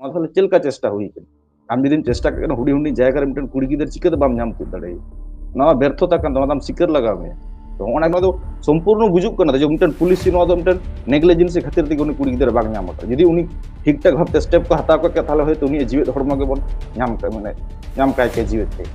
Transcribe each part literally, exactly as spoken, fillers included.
ᱱᱚᱣᱟ ᱛᱟᱦᱚᱞᱮ ᱪᱮᱫ ᱞᱮᱠᱟ ᱪᱮᱥᱴᱟ ᱦᱩᱭ ᱠᱟᱱᱟ? ᱟᱢ ᱡᱩᱫᱤᱢ ᱪᱮᱥᱴᱟ ᱠᱟᱜ ᱠᱟᱱᱟ ᱦᱩᱰᱤᱧ ᱦᱩᱰᱤᱧ ᱡᱟᱭᱜᱟ ᱨᱮ ᱢᱤᱫᱴᱮᱱ ᱠᱩᱲᱤ ᱜᱤᱫᱟᱹᱨ ᱪᱤᱠᱟᱹᱛᱮ ᱵᱟᱢ ᱧᱟᱢ ᱛᱤᱭᱳᱜ ᱫᱟᱲᱮᱭᱟᱭᱟ? ᱱᱚᱣᱟ ᱵᱮᱨᱛᱷᱚᱛᱟ ᱠᱟᱱ ᱛᱟᱢᱟ, ᱟᱢ ᱥᱤᱠᱟᱹᱨ ᱞᱟᱜᱟᱣ ᱢᱮᱭᱟ᱾ ᱛᱚ ᱦᱚᱸᱜᱼᱚ ᱱᱟ ᱫᱚ ᱥᱚᱢᱯᱩᱨᱱᱚ ᱵᱩᱡᱩᱜ ᱠᱟᱱᱟ ᱡᱮ ᱢᱤᱫᱴᱮᱱ ᱯᱩᱞᱤᱥᱤ ᱱᱚᱣᱟ ᱫᱚ ᱢᱤᱫᱴᱮᱱ ᱱᱮᱜᱽᱞᱤᱡᱮᱱᱥᱤ ᱠᱷᱟᱹᱛᱤᱨ ᱛᱮᱜᱮ ᱩᱱᱤ ᱠᱩᱲᱤ ᱜᱤᱫᱽᱨᱟᱹ ᱵᱟᱝ ᱧᱟᱢ ᱟᱠᱟᱱᱟ᱾ ᱡᱩᱫᱤ ᱩᱱᱤ ᱴᱷᱤᱠ ᱴᱷᱟᱠ ᱵᱷᱟᱵᱛᱮ ᱥᱴᱮᱯ ᱠᱚ ᱦᱟᱛᱟᱣ ᱠᱚᱜ ᱠᱮᱭᱟ, ᱛᱟᱦᱚᱞᱮ ᱦᱚᱭᱛᱳ ᱩᱱᱤᱭᱟᱜ ᱡᱤᱣᱮᱫ ᱦᱚᱲᱢᱚ ᱜᱮᱵᱚᱱ ᱧᱟᱢ ᱠᱟ-, ᱢᱟᱱᱮ ᱧᱟᱢ ᱠᱟᱭ ᱠᱮᱭᱟ ᱡᱤᱣᱮᱫ ᱛᱮ᱾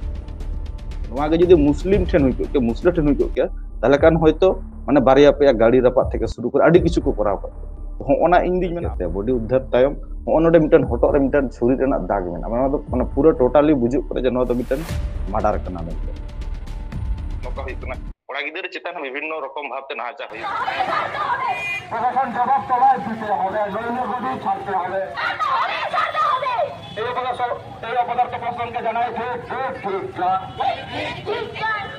ᱱᱚᱣᱟ ᱜᱮ ᱡᱩᱫᱤ ᱢᱩᱥᱞᱤᱢ ᱴᱷᱮᱱ ᱦᱩᱭ ᱠᱚᱜ ᱠᱮᱭᱟ, ᱢᱩᱥᱞᱟᱹ ᱴᱷᱮᱱ ᱦᱩᱭ ᱠᱚᱜ ᱠᱮᱭᱟ, ᱛᱟᱦᱚᱞᱮ ᱠᱷᱟᱱ ᱦᱚᱭᱛᱳ ᱢᱟᱱᱮ ᱵᱟᱨᱭᱟ ᱯᱮᱭᱟ ᱜᱟᱹᱲᱤ ᱨᱟᱯᱟᱜ ᱛᱷᱮᱠᱮ ᱥᱩᱨᱩ ᱠᱚᱨᱮ ᱟᱹᱰᱤ ᱠᱤᱪᱷᱩ ᱠᱚ ᱠᱚᱨᱟᱣ ᱠᱟᱜ ᱠᱮᱭᱟ᱾ ᱛᱚ ᱦᱚᱸᱜᱼᱚ ᱱᱟ ᱤᱧ ᱫᱩᱧ ᱢᱮᱱᱟ, ᱵᱚᱰᱤ ᱩᱫᱽᱫᱷᱟᱨ ᱛᱟᱭᱚᱢ ᱦᱚᱸᱜᱼᱚ ᱱᱚᱰᱮ ᱢᱤᱫᱴᱮᱱ ᱦᱚᱴᱚᱜ ᱨᱮ ᱢᱤᱫᱴᱮᱱ ᱪᱷᱩᱨᱤ ᱨᱮᱱᱟᱜ ᱫᱟᱜᱽ ᱢᱮᱱᱟᱜᱼᱟ᱾ ᱱᱚᱣᱟ ᱫᱚ ᱢᱟᱱᱮ ᱯᱩᱨᱟᱹ ᱴᱳᱴᱟᱞᱤ ᱵᱩᱡᱩᱜ ᱠᱟᱱᱟ ᱡᱮ ᱱᱚᱣᱟ ᱫᱚ ᱢᱤᱫᱴᱮᱱ ᱢᱟᱨᱰᱟᱨ ᱠᱟᱱᱟ ᱢᱮᱱᱛᱮ᱾ ᱱᱚᱝᱠᱟ ᱦᱩᱭᱩᱜ ᱠᱟᱱᱟ, ᱠᱚᱲᱟ ᱜᱤᱫᱽᱨᱟᱹ ᱪᱮᱛᱟᱱ ᱵᱤᱵᱷᱤᱱᱱᱚ ᱨᱚᱠᱚᱢ ᱵᱷᱟᱵᱛᱮ ᱱᱟᱦᱟᱪᱟᱨ ᱦᱩᱭᱩᱜ ᱠᱟᱱᱟ᱾ প্রশাসন জবাব তো নয় দিতে হবে, নইলে গুলি ছাড়তে হবে। এই অপদার্থ, এই অপদার্থ প্রশাসনকে জানাই ঠিক, ঠিক, ঠিক, যা।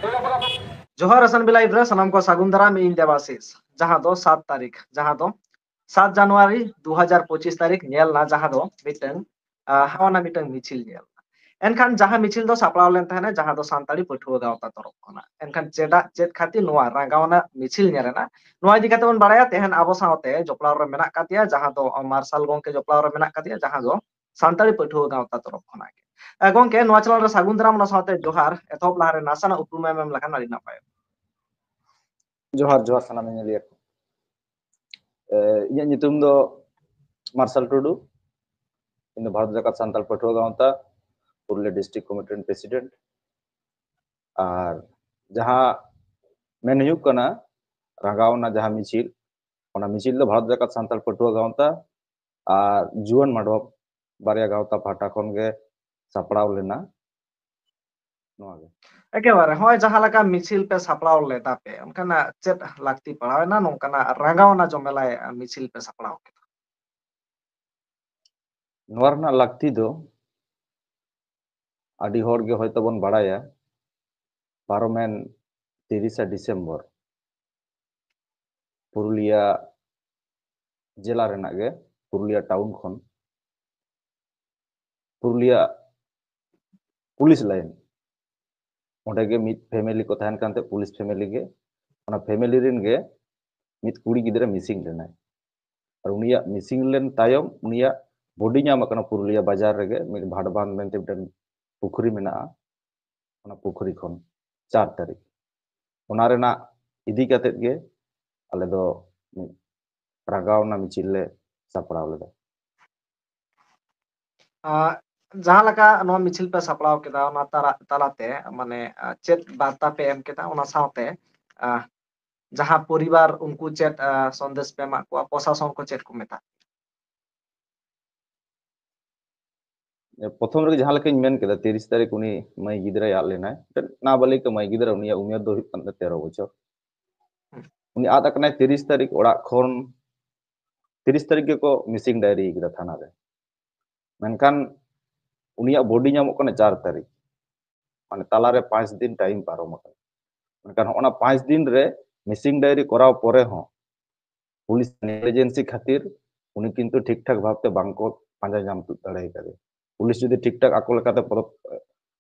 এই অপদার্থ ᱡᱚᱦᱟᱨ ᱮᱥ ᱮᱱ ᱵᱤ ᱞᱟᱭᱤᱵᱷ ᱨᱮ ᱥᱟᱱᱟᱢ ᱠᱚ ᱥᱟᱹᱜᱩᱱ ᱫᱟᱨᱟᱢ᱾ ᱤᱧ ᱫᱮᱵᱟᱥᱤᱥ, ᱡᱟᱦᱟᱸ ᱫᱚ ᱥᱟᱛ ᱛᱟᱹᱨᱤᱠᱷ, ᱡᱟᱦᱟᱸ ᱫᱚ ᱥᱟᱛ ᱡᱟᱱᱩᱣᱟᱨᱤ ᱫᱩ ᱦᱟᱡᱟᱨ ᱯᱚᱸᱪᱤᱥ ᱛᱟᱹᱨᱤᱠᱷ ᱧᱮᱞ ᱮᱱᱟ, ᱡᱟᱦᱟᱸ ᱫᱚ ᱢᱤᱫᱴᱟᱝ, ᱟᱦ, ᱦᱟᱣᱟᱱᱟ ᱢᱤᱫᱴᱟᱝ ᱢᱤᱪᱷᱤᱞ ᱧᱮᱞ ᱮᱱᱟ᱾ ᱮᱱᱠᱷᱟᱱ ᱡᱟᱦᱟᱸ ᱢᱤᱪᱷᱤᱞ ᱫᱚ ᱥᱟᱯᱲᱟᱣ ᱞᱮᱱ ᱛᱟᱦᱮᱱᱟ, ᱡᱟᱦᱟᱸ ᱫᱚ ᱥᱟᱱᱛᱟᱲᱤ ᱯᱟᱹᱴᱷᱩᱣᱟᱹ ᱜᱟᱶᱛᱟ ᱛᱚᱨᱚᱯ ᱠᱷᱚᱱᱟᱜ᱾ ᱮᱱᱠᱷᱟᱱ ᱪᱮᱫᱟᱜ, ᱪᱮᱫ ᱠᱷᱟᱹᱛᱤᱨ ᱱᱚᱣᱟ ᱨᱟᱸᱜᱟᱣᱱᱟ ᱢᱤᱪᱷᱤᱞ ᱧᱮᱞ ᱮᱱᱟ, ᱱᱚᱣᱟ ᱤᱫᱤ ᱠᱟᱛᱮ ᱵᱚᱱ ᱵᱟᱲᱟᱭᱟ ᱛᱮᱦᱮᱧ ᱟᱵᱚ ᱥᱟᱶᱛᱮ ᱡᱚᱯᱲᱟᱣ ᱨᱮ ᱢᱮᱱᱟᱜ ᱠᱟᱫᱮᱭᱟ, ᱡᱟᱦᱟᱸ ᱫᱚ ᱢᱟᱨᱥᱟᱞ ᱜᱚᱢᱠᱮ ᱡᱚᱯᱲᱟᱣ ᱨᱮ ᱢᱮᱱᱟᱜ ᱠᱟᱫᱮᱭᱟ, ᱡᱟᱦᱟᱸ ᱫᱚ ᱥᱟᱱᱛᱟᱲᱤ ᱯᱟᱹᱴᱷᱩᱣᱟᱹ ᱜᱟᱶᱛᱟ ᱛᱚᱨᱚᱯ ᱠᱷᱚᱱᱟᱜ ᱜᱮ᱾ ᱮ, ᱜᱚᱢᱠᱮ, ᱱᱚᱣᱟ ᱪᱮᱱᱮᱞ ᱨᱮ ᱥᱟᱹᱜᱩᱱ ᱫᱟᱨᱟᱢ, ᱚᱱᱟ ᱥᱟᱶᱛᱮ ᱡᱚᱦᱟᱨ᱾ ᱮᱛᱚᱦᱚᱵ ᱞᱟᱦᱟᱨᱮ ᱱᱟᱥᱮᱱᱟᱜ ᱩᱯᱨᱩᱢ ᱮᱢ ᱮᱢ ᱞᱮᱠᱷᱟᱱ ᱟᱹᱰᱤ ᱱᱟᱯᱟᱭᱚᱜᱼᱟ᱾ ᱡᱚᱦᱟᱨ, ᱡᱚᱦᱟᱨ ᱥᱟᱱᱟᱢ ᱧᱮᱧᱮᱞᱤᱭᱟᱹ ᱠᱚ᱾ ᱮ, ᱤᱧᱟᱹᱜ ᱧᱩᱛᱩᱢ ᱫᱚ ᱢᱟᱨᱥᱟᱞ ᱴᱩᱰᱩ, ᱤᱧ ᱫᱚ ᱵᱷᱟᱨᱚᱛ ᱡᱟᱠᱟᱛ ᱥᱟᱱᱛᱟᱲ ᱯᱟᱹᱴᱷᱩᱣᱟᱹ ᱜᱟᱶᱛᱟ ᱯᱩᱨᱩᱞᱤᱭᱟᱹ ᱰᱤᱥᱴᱨᱤᱠᱴ ᱠᱚᱢᱤᱴᱤ ᱨᱮᱱ ᱯᱨᱮᱥᱤᱰᱮᱱᱴ᱾ ᱟᱨ ᱡᱟᱦᱟᱸ ᱢᱮᱱ ᱦᱩᱭᱩᱜ ᱠᱟᱱᱟ, ᱨᱟᱸᱜᱟᱣᱱᱟ ᱡᱟᱦᱟᱸ ᱢᱤᱪᱷᱤᱞ, ᱚᱱᱟ ᱢᱤᱪᱷᱤᱞ ᱫᱚ ᱵᱷᱟᱨᱚᱛ ᱡᱟᱠᱟᱛ ᱥᱟᱱᱛᱟᱲ ᱯᱟᱹᱴᱷᱩᱣᱟᱹ ᱜᱟᱶᱛᱟ ᱟᱨ ᱡᱩᱣᱟᱹᱱ ᱢᱟᱰᱣᱟ ᱵᱟᱨᱭᱟ ᱜᱟᱶᱛᱟ ᱯᱟᱦᱴᱟ ᱠᱷᱚᱱ ᱜᱮ ᱥᱟᱯᱲᱟᱣ ᱞᱮᱱᱟ᱾ ᱱᱚᱣᱟ ᱜᱮ᱾ ᱮᱠᱮᱵᱟᱨᱮ, ᱦᱚᱸᱜᱼᱚᱭ ᱡᱟᱦᱟᱸ ᱞᱮᱠᱟ ᱢᱤᱪᱷᱤᱞ ᱯᱮ ᱥᱟᱯᱲᱟᱣ ᱞᱮᱫᱟ ᱯᱮ, ᱚᱱᱠᱟᱱᱟᱜ ᱪᱮᱫ ᱞᱟᱹᱠᱛᱤ ᱯᱟᱲᱟᱣ ᱮᱱᱟ ᱱᱚᱝᱠᱟᱱᱟᱜ ᱨᱟᱸᱜᱟᱣᱱᱟ ᱡᱚᱢᱮᱞᱟᱭ ᱢᱤᱪᱷᱤᱞ ᱯᱮ ᱥᱟᱯᱲᱟᱣ ᱠᱮᱫᱟ? ᱱᱚᱣᱟ ᱨᱮᱱᱟᱜ ᱞᱟᱹᱠᱛᱤ ᱫᱚ ᱟᱹᱰᱤ ᱦᱚᱲ ᱜᱮ ᱦᱚᱭᱛᱳ ᱵᱚᱱ ᱵᱟᱲᱟᱭᱟ, ᱯᱟᱨᱚᱢᱮᱱ ᱛᱤᱨᱤᱥᱟ ᱰᱤᱥᱮᱢᱵᱚᱨ ᱯᱩᱨᱩᱞᱤᱭᱟ ᱡᱮᱞᱟ ᱨᱮᱱᱟᱜ ᱜᱮ, ᱯᱩᱨᱩᱞᱤᱭᱟ ᱴᱟᱣᱩᱱ ᱠᱷᱚᱱ ᱯᱩᱨᱩᱞᱤᱭᱟ ᱯᱩᱞᱤᱥ ᱞᱟᱭᱤᱱ, ᱚᱸᱰᱮ ᱜᱮ ᱢᱤᱫ ᱯᱷᱮᱢᱮᱞᱤ ᱠᱚ ᱛᱟᱦᱮᱱ ᱠᱟᱱ ᱛᱟᱦᱮᱸᱫ, ᱯᱩᱞᱤᱥ ᱯᱷᱮᱢᱮᱞᱤ ᱜᱮ᱾ ᱚᱱᱟ ᱯᱷᱮᱢᱮᱞᱤ ᱨᱮᱱ ᱜᱮ ᱢᱤᱫ ᱠᱩᱲᱤ ᱜᱤᱫᱽᱨᱟᱹ ᱢᱤᱥᱤᱝ ᱞᱮᱱᱟᱭ᱾ ᱟᱨ ᱩᱱᱤᱭᱟᱜ ᱢᱤᱥᱤᱝ ᱞᱮᱱ ᱛᱟᱭᱚᱢ ᱩᱱᱤᱭᱟᱜ ᱵᱚᱰᱤ ᱧᱟᱢ ᱟᱠᱟᱱᱟ ᱯᱩᱨᱩᱞᱤᱭᱟᱹ ᱵᱟᱡᱟᱨ ᱨᱮᱜᱮ, ᱢᱤᱫ ᱵᱷᱟᱴᱵᱟᱸᱫᱷ ᱢᱮᱱᱛᱮ ᱢᱤᱫᱴᱮᱱ ᱯᱩᱠᱷᱨᱤ ᱢᱮᱱᱟᱜᱼᱟ, ᱚᱱᱟ ᱯᱩᱠᱷᱨᱤ ᱠᱷᱚᱱ ᱪᱟᱨ ᱛᱟᱹᱨᱤᱠᱷ᱾ ᱚᱱᱟ ᱨᱮᱱᱟᱜ ᱤᱫᱤ ᱠᱟᱛᱮᱫ ᱜᱮ ᱟᱞᱮ ᱫᱚ ᱢᱤᱫ ᱨᱟᱸᱜᱟᱣᱱᱟ ᱢᱤᱪᱷᱤᱞ ᱞᱮ ᱥᱟᱯᱲᱟᱣ ᱞᱮᱫᱟ᱾ ᱟᱸ, ᱡᱟᱦᱟᱸ ᱞᱮᱠᱟ ᱱᱚᱣᱟ ᱢᱤᱪᱷᱤᱞ ᱯᱮ ᱥᱟᱯᱲᱟᱣ ᱠᱮᱫᱟ, ᱚᱱᱟ ᱛᱟᱞᱟ-, ᱛᱟᱞᱟᱛᱮ ᱢᱟᱱᱮ, ᱟᱸ, ᱪᱮᱫ ᱵᱟᱨᱛᱟ ᱯᱮ ᱮᱢ ᱠᱮᱫᱟ? ᱚᱱᱟ ᱥᱟᱶᱛᱮ, ᱟᱸ, ᱡᱟᱦᱟᱸ ᱯᱚᱨᱤᱵᱟᱨ, ᱩᱱᱠᱩ ᱪᱮᱫ, ᱟᱸ, ᱥᱚᱱᱫᱮᱥ ᱯᱮ ᱮᱢᱟᱜ ᱠᱚᱣᱟ? ᱯᱨᱚᱥᱟᱥᱚᱱ ᱠᱚ ᱪᱮᱫ ᱠᱚ ᱢᱮᱛᱟᱜ? ᱯᱨᱚᱛᱷᱚᱢ ᱨᱮᱜᱮ ᱡᱟᱦᱟᱸ ᱞᱮᱠᱟᱧ ᱢᱮᱱ ᱠᱮᱫᱟ, ᱛᱤᱨᱤᱥ ᱛᱟᱹᱨᱤᱠᱷ ᱩᱱᱤ ᱢᱟᱹᱭ ᱜᱤᱫᱽᱨᱟᱹᱭ ᱟᱫ ᱞᱮᱱᱟᱭ, ᱢᱤᱫᱴᱮᱱ ᱱᱟᱵᱟᱞᱤᱠ ᱢᱟᱹᱭ ᱜᱤᱫᱽᱨᱟᱹ, ᱩᱱᱤᱭᱟᱜ ᱩᱢᱮᱨ ᱫᱚ ᱦᱩᱭᱩᱜ ᱠᱟᱱ ᱛᱟᱭᱟ ᱛᱮᱨᱚ ᱵᱚᱪᱷᱚᱨ᱾ ᱦᱩᱸ᱾ ᱩᱱᱤ ᱟᱫ ᱟᱠᱟᱱᱟᱭ ᱛᱤᱨᱤᱥ ᱛᱟᱹᱨᱤᱠᱷ ᱚᱲᱟᱜ ᱠᱷᱚᱱ, ᱛᱤᱨᱤᱥ ᱛᱟᱹᱨᱤᱠᱷ ᱜᱮᱠᱚ ᱢᱤᱥᱤᱝ ᱰᱟᱭᱨᱤ ᱠᱮᱫᱟ ᱛᱷᱟᱱᱟ ᱨᱮ, ᱢᱮᱱᱠᱷᱟᱱ ᱩᱱᱤᱭᱟᱜ ᱵᱚᱰᱤ ᱧᱟᱢᱚᱜ ᱠᱟᱱᱟ ᱪᱟᱨ ᱛᱟᱹᱨᱤᱠᱷ, ᱢᱟᱱᱮ ᱛᱟᱞᱟᱨᱮ ᱯᱟᱸᱪ ᱫᱤᱱ ᱴᱟᱭᱤᱢ ᱯᱟᱨᱚᱢ ᱟᱠᱟᱱᱟ᱾ ᱢᱮᱱᱠᱷᱟᱱ ᱦᱚᱸᱜᱼᱚ ᱱᱟ ᱯᱟᱸᱪ ᱫᱤᱱ ᱨᱮ ᱢᱤᱥᱤᱝ ᱰᱟᱭᱨᱤ ᱠᱚᱨᱟᱣ ᱯᱚᱨᱮ ᱦᱚᱸ ᱯᱩᱞᱤᱥ ᱱᱮᱜᱞᱤᱡᱮᱱᱥᱤ ᱠᱷᱟᱹᱛᱤᱨ ᱩᱱᱤ ᱠᱤᱱᱛᱩ ᱴᱷᱤᱠ ᱴᱷᱟᱠ ᱵᱷᱟᱵᱛᱮ ᱵᱟᱝᱠᱚ ᱯᱟᱸᱡᱟ ᱧᱟᱢ ᱛᱩᱫ ᱫᱟᱲᱮ ᱟᱠᱟᱫᱮᱭᱟ᱾ ᱯᱩᱞᱤᱥ ᱡᱩᱫᱤ ᱴᱷᱤᱠ ᱴᱷᱟᱠ ᱟᱠᱚ ᱞᱮᱠᱟᱛᱮ ᱯᱚᱫᱚᱠ-,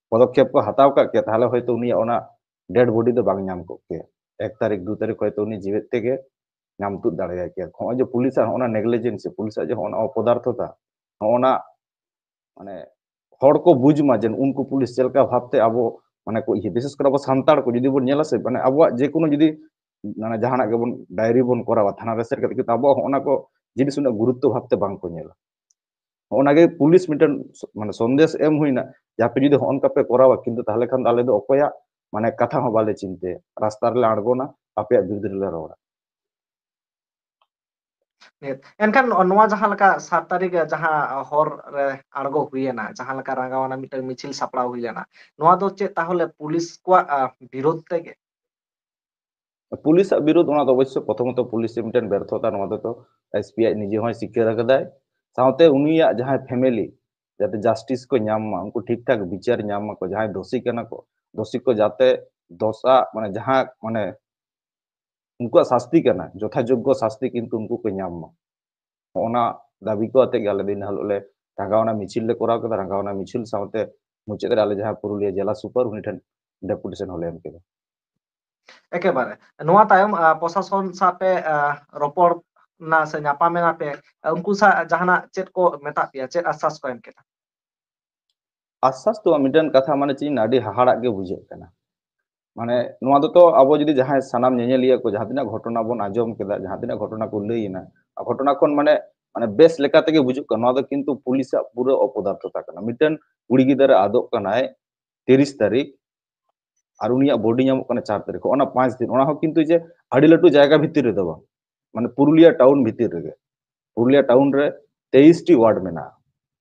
ᱯᱚᱫᱚᱠᱷᱮᱯ ᱠᱚ ᱦᱟᱛᱟᱣ ᱠᱟᱜ ᱠᱮᱭᱟ, ᱛᱟᱦᱚᱞᱮ ᱦᱚᱭᱛᱳ ᱩᱱᱤᱭᱟᱜ ᱚᱱᱟ ᱰᱮᱰ ᱵᱚᱰᱤ ᱫᱚ ᱵᱟᱝ ᱧᱟᱢ ᱠᱚᱜ ᱠᱮᱭᱟ᱾ ᱮᱠ ᱛᱟᱹᱨᱤᱠᱷ, ᱫᱩ ᱛᱟᱹᱨᱤᱠᱷ ᱦᱚᱭᱛᱳ ᱩᱱᱤ ᱡᱤᱣᱮᱫ ᱛᱮᱜᱮ ᱧᱟᱢ ᱛᱩᱫ ᱫᱟᱲᱮᱭᱟᱭ ᱠᱮᱭᱟ᱾ ᱦᱚᱸᱜᱼᱚᱭ ᱡᱮ ᱯᱩᱞᱤᱥᱟᱜ ᱦᱚᱸᱜᱼᱚ ᱱᱟ ᱱᱮᱜᱞᱤᱡᱮᱱᱥᱤ, ᱯᱩᱞᱤᱥᱟᱜ ᱡᱮ ᱦᱚᱸᱜᱼᱚ ᱱᱟ ᱚᱯᱚᱫᱟᱨᱛᱷᱚᱛᱟ, ᱦᱚᱸᱜᱼᱚ ᱱᱟ ᱢᱟᱱᱮ ᱦᱚᱲ ᱠᱚ ᱵᱩᱡᱽ ᱢᱟ ᱡᱮ ᱩᱱᱠᱩ ᱯᱩᱞᱤᱥ ᱪᱮᱫ ᱞᱮᱠᱟ ᱵᱷᱟᱵᱛᱮ ᱟᱵᱚ ᱢᱟᱱᱮ ᱠᱚ ᱤᱭᱟᱹ, ᱵᱤᱥᱮᱥ ᱠᱚᱨᱮ ᱟᱵᱚ ᱥᱟᱱᱛᱟᱲ ᱠᱚ ᱡᱩᱫᱤ ᱵᱚᱱ ᱧᱮᱞᱟ ᱥᱮ, ᱢᱟᱱᱮ ᱟᱵᱚᱣᱟᱜ ᱡᱮᱠᱳᱱᱳ ᱡᱩᱫᱤ ᱢᱟᱱᱮ ᱡᱟᱦᱟᱱᱟᱜ ᱜᱮᱵᱚᱱ ᱰᱟᱭᱨᱤ ᱵᱚᱱ ᱠᱚᱨᱟᱣᱟ ᱛᱷᱟᱱᱟ ᱨᱮ ᱥᱮᱱ ᱠᱟᱛᱮ, ᱠᱤᱱᱛᱩ ᱟᱵᱚᱣᱟᱜ ᱦᱚᱸᱜᱼᱚ ᱱᱟ ᱠᱚ ᱡᱤᱱᱤᱥ ᱩᱱᱟᱹᱜ ᱜᱩᱨᱩᱛᱛᱚ ᱵᱷᱟᱵᱛᱮ ᱵᱟᱝ ᱠᱚ ᱧᱮᱞᱟ᱾ ᱦᱚᱸᱜᱼᱚ ᱱᱟ ᱜᱮ ᱯᱩᱞᱤᱥ ᱢᱤᱫᱴᱮᱱ ᱥᱚ-, ᱢᱟᱱᱮ ᱥᱚᱱᱫᱮᱥ ᱮᱢ ᱦᱩᱭᱱᱟ ᱡᱮ ᱟᱯᱮ ᱡᱩᱫᱤ ᱦᱚᱸᱜᱼᱚ ᱱᱚᱝᱠᱟ ᱯᱮ ᱠᱚᱨᱟᱣᱟ, ᱠᱤᱱᱛᱩ ᱛᱟᱦᱚᱞᱮ ᱠᱷᱟᱱ ᱫᱚ ᱟᱞᱮ ᱫᱚ ᱚᱠᱚᱭᱟᱜ ᱢᱟᱱᱮ ᱠᱟᱛᱷᱟ ᱦᱚᱸ ᱵᱟᱞᱮ ᱪᱤᱱᱛᱟᱹᱭᱟ, ᱨᱟᱥᱛᱟ ᱨᱮᱞᱮ ᱟᱬᱜᱚᱱᱟ, ᱟᱯᱮᱭᱟᱜ ᱵᱤᱨᱩᱫᱷ ᱨᱮᱞᱮ ᱨᱚᱲᱟ᱾ ᱮᱱᱠᱷᱟᱱ ᱱᱚ-, ᱱᱚᱣᱟ ᱡᱟᱦᱟᱸ ᱞᱮᱠᱟ ᱥᱟᱛ ᱛᱟᱹᱨᱤᱠᱷ ᱡᱟᱦᱟᱸ ᱦᱚᱨ ᱨᱮ ᱟᱬᱜᱚ ᱦᱩᱭᱮᱱᱟ, ᱡᱟᱦᱟᱸ ᱞᱮᱠᱟ ᱨᱟᱸᱜᱟᱣᱱᱟ ᱢᱤᱫᱴᱟᱝ ᱢᱤᱪᱷᱤᱞ ᱥᱟᱯᱲᱟᱣ ᱦᱩᱭ ᱞᱮᱱᱟ, ᱱᱚᱣᱟ ᱫᱚ ᱪᱮᱫ ᱛᱟᱦᱚᱞᱮ ᱯᱩᱞᱤᱥ ᱠᱚᱣᱟᱜ, ᱟ, ᱵᱤᱨᱳᱫᱷ ᱛᱮᱜᱮ? ᱯᱩᱞᱤᱥᱟᱜ ᱵᱤᱨᱳᱫᱷ, ᱚᱱᱟ ᱫᱚ ᱚᱵᱚᱥᱥᱳᱭ ᱯᱨᱚᱛᱷᱚᱢᱚᱛᱚ ᱯᱩᱞᱤᱥ ᱢᱤᱫᱴᱮᱱ ᱵᱮᱨᱛᱷᱚᱛᱟ, ᱱᱚᱣᱟ ᱫᱚ ᱛᱚ ᱮᱥ ᱯᱤ ᱟᱡ ᱱᱤᱡᱮ ᱦᱚᱸᱭ ᱥᱤᱠᱟᱹᱨ ᱟᱠᱟᱫᱟᱭ᱾ ᱥᱟᱶᱛᱮ ᱩᱱᱤᱭᱟᱜ ᱡᱟᱦᱟᱸᱭ ᱯᱷᱮᱢᱮᱞᱤ ᱡᱟᱛᱮ ᱡᱟᱥᱴᱤᱥ ᱠᱚ ᱧᱟᱢ ᱢᱟ, ᱩᱱᱠᱩ ᱴᱷᱤᱠ ᱴᱷᱟᱠ ᱵᱤᱪᱟᱹᱨ ᱧᱟᱢ ᱢᱟᱠᱚ, ᱡᱟᱦᱟᱸᱭ ᱫᱳᱥᱤ ᱠᱟᱱᱟ ᱠᱚ, ᱫᱳᱥᱤ ᱠᱚ ᱡᱟᱛᱮ ᱫᱚᱥᱟ, ᱢᱟᱱᱮ ᱡᱟᱦᱟᱸ, ᱢᱟᱱᱮ ᱩᱱᱠᱩᱣᱟᱜ ᱥᱟᱥᱛᱤ ᱠᱟᱱᱟ, ᱡᱚᱛᱷᱟᱡᱳᱜᱽᱜᱚ ᱥᱟᱥᱛᱤ ᱠᱤᱱᱛᱩ ᱩᱱᱠᱩ ᱠᱚ ᱧᱟᱢ ᱢᱟ᱾ ᱚᱱᱟ ᱫᱟᱵᱤ ᱠᱚ ᱟᱛᱮ ᱜᱮ ᱟᱞᱮ ᱫᱤᱱ ᱦᱤᱞᱳᱜ ᱞᱮ ᱨᱟᱸᱜᱟᱣᱱᱟ ᱢᱤᱪᱷᱤᱞ ᱞᱮ ᱠᱚᱨᱟᱣ ᱠᱮᱫᱟ᱾ ᱨᱟᱸᱜᱟᱣᱱᱟ ᱢᱤᱪᱷᱤᱞ ᱥᱟᱶᱛᱮ ᱢᱩᱪᱟᱹᱫ ᱨᱮ ᱟᱞᱮ ᱡᱟᱦᱟᱸ ᱯᱩᱨᱩᱞᱤᱭᱟᱹ ᱡᱮᱞᱟ ᱥᱩᱯᱟᱨ, ᱩᱱᱤ ᱴᱷᱮᱱ ᱰᱮᱯᱩᱴᱮᱥᱚᱱ ᱦᱚᱸᱞᱮ ᱮᱢ ᱠᱮᱫᱟ᱾ ᱮᱠᱮᱵᱟᱨᱮ᱾ ᱱᱚᱣᱟ ᱛᱟᱭᱚᱢ, ᱟ, ᱯᱨᱚᱥᱟᱥᱚᱱ ᱥᱟᱶ ᱯᱮ, ᱟ, ᱨᱚᱯᱚᱲ ᱮᱱᱟ ᱥᱮ ᱧᱟᱯᱟᱢ ᱮᱱᱟ ᱯᱮ, ᱩᱱᱠᱩ ᱥᱟᱶ ᱡᱟᱦᱟᱱᱟᱜ ᱪᱮᱫ ᱠᱚ ᱢᱮᱛᱟᱜ ᱯᱮᱭᱟ, ᱪᱮᱫ ᱟᱥᱥᱟᱥ ᱠᱚ ᱮᱢ ᱠᱮᱫᱟ? ᱟᱥᱥᱟᱥ ᱫᱚ ᱢᱤᱫᱴᱮᱱ ᱠᱟᱛᱷᱟ, ᱢᱟᱱᱮ ᱪᱮᱫ ᱤᱧ ᱞᱟᱹᱭᱟ, ᱟᱹᱰᱤ ᱦᱟᱦᱟᱲᱟᱜ ᱜᱮ ᱵᱩᱡᱷᱟᱹᱜ ᱠᱟᱱᱟ᱾ ᱢᱟᱱᱮ ᱱᱚᱣᱟ ᱫᱚ ᱛᱚ ᱟᱵᱚ ᱡᱩᱫᱤ ᱡᱟᱦᱟᱸᱭ ᱥᱟᱱᱟᱢ ᱧᱮᱧᱮᱞᱤᱭᱟᱹ ᱠᱚ ᱡᱟᱦᱟᱸ ᱛᱤᱱᱟᱹᱜ ᱜᱷᱚᱴᱚᱱᱟ ᱵᱚᱱ ᱟᱸᱡᱚᱢ ᱠᱮᱫᱟ, ᱡᱟᱦᱟᱸ ᱛᱤᱱᱟᱹᱜ ᱜᱷᱚᱴᱚᱱᱟ ᱠᱚ ᱞᱟᱹᱭ ᱮᱱᱟ, ᱟᱨ ᱜᱷᱚᱴᱚᱱᱟ ᱠᱷᱚᱱ ᱢᱟᱱᱮ, ᱢᱟᱱᱮ ᱵᱮᱥ ᱞᱮᱠᱟ ᱛᱮᱜᱮ ᱵᱩᱡᱩᱜ ᱠᱟᱱᱟ, ᱱᱚᱣᱟ ᱫᱚ ᱠᱤᱱᱛᱩ ᱯᱩᱞᱤᱥᱟᱜ ᱯᱩᱨᱟᱹ ᱚᱯᱚᱫᱟᱨᱛᱷᱚᱛᱟ ᱠᱟᱱᱟ᱾ ᱢᱤᱫᱴᱮᱱ ᱠᱩᱲᱤ ᱜᱤᱫᱽᱨᱟᱹ ᱟᱫᱚᱜ ᱠᱟᱱᱟᱭ ᱛᱤᱨᱤᱥ ᱛᱟᱹᱨᱤᱠᱷ, ᱟᱨ ᱩᱱᱤᱭᱟᱜ ᱵᱚᱰᱤ ᱧᱟᱢᱚᱜ ᱠᱟᱱᱟ ᱪᱟᱨ ᱛᱟᱹᱨᱤᱠᱷ, ᱚᱱᱟ ᱯᱟᱸᱪ ᱫᱤᱱ, ᱚᱱᱟ ᱦᱚᱸ ᱠᱤᱱᱛᱩ ᱡᱮ ᱟᱹᱰᱤ ᱞᱟᱹᱴᱩ ᱡᱟᱭᱜᱟ ᱵᱷᱤᱛᱤᱨ ᱨᱮᱫᱚ ᱵᱟᱝ, ᱢᱟᱱᱮ ᱯᱩᱨᱩᱞᱤᱭᱟ ᱴᱟᱣᱩᱱ ᱵᱷᱤᱛᱤᱨ ᱨᱮᱜᱮ, ᱯᱩᱨᱩᱞᱤᱭᱟ ᱴᱟᱣᱩᱱ ᱨᱮ ᱛᱮᱭᱤᱥ ᱴᱤ ᱣᱟᱨᱰ ᱢᱮᱱᱟᱜᱼᱟ᱾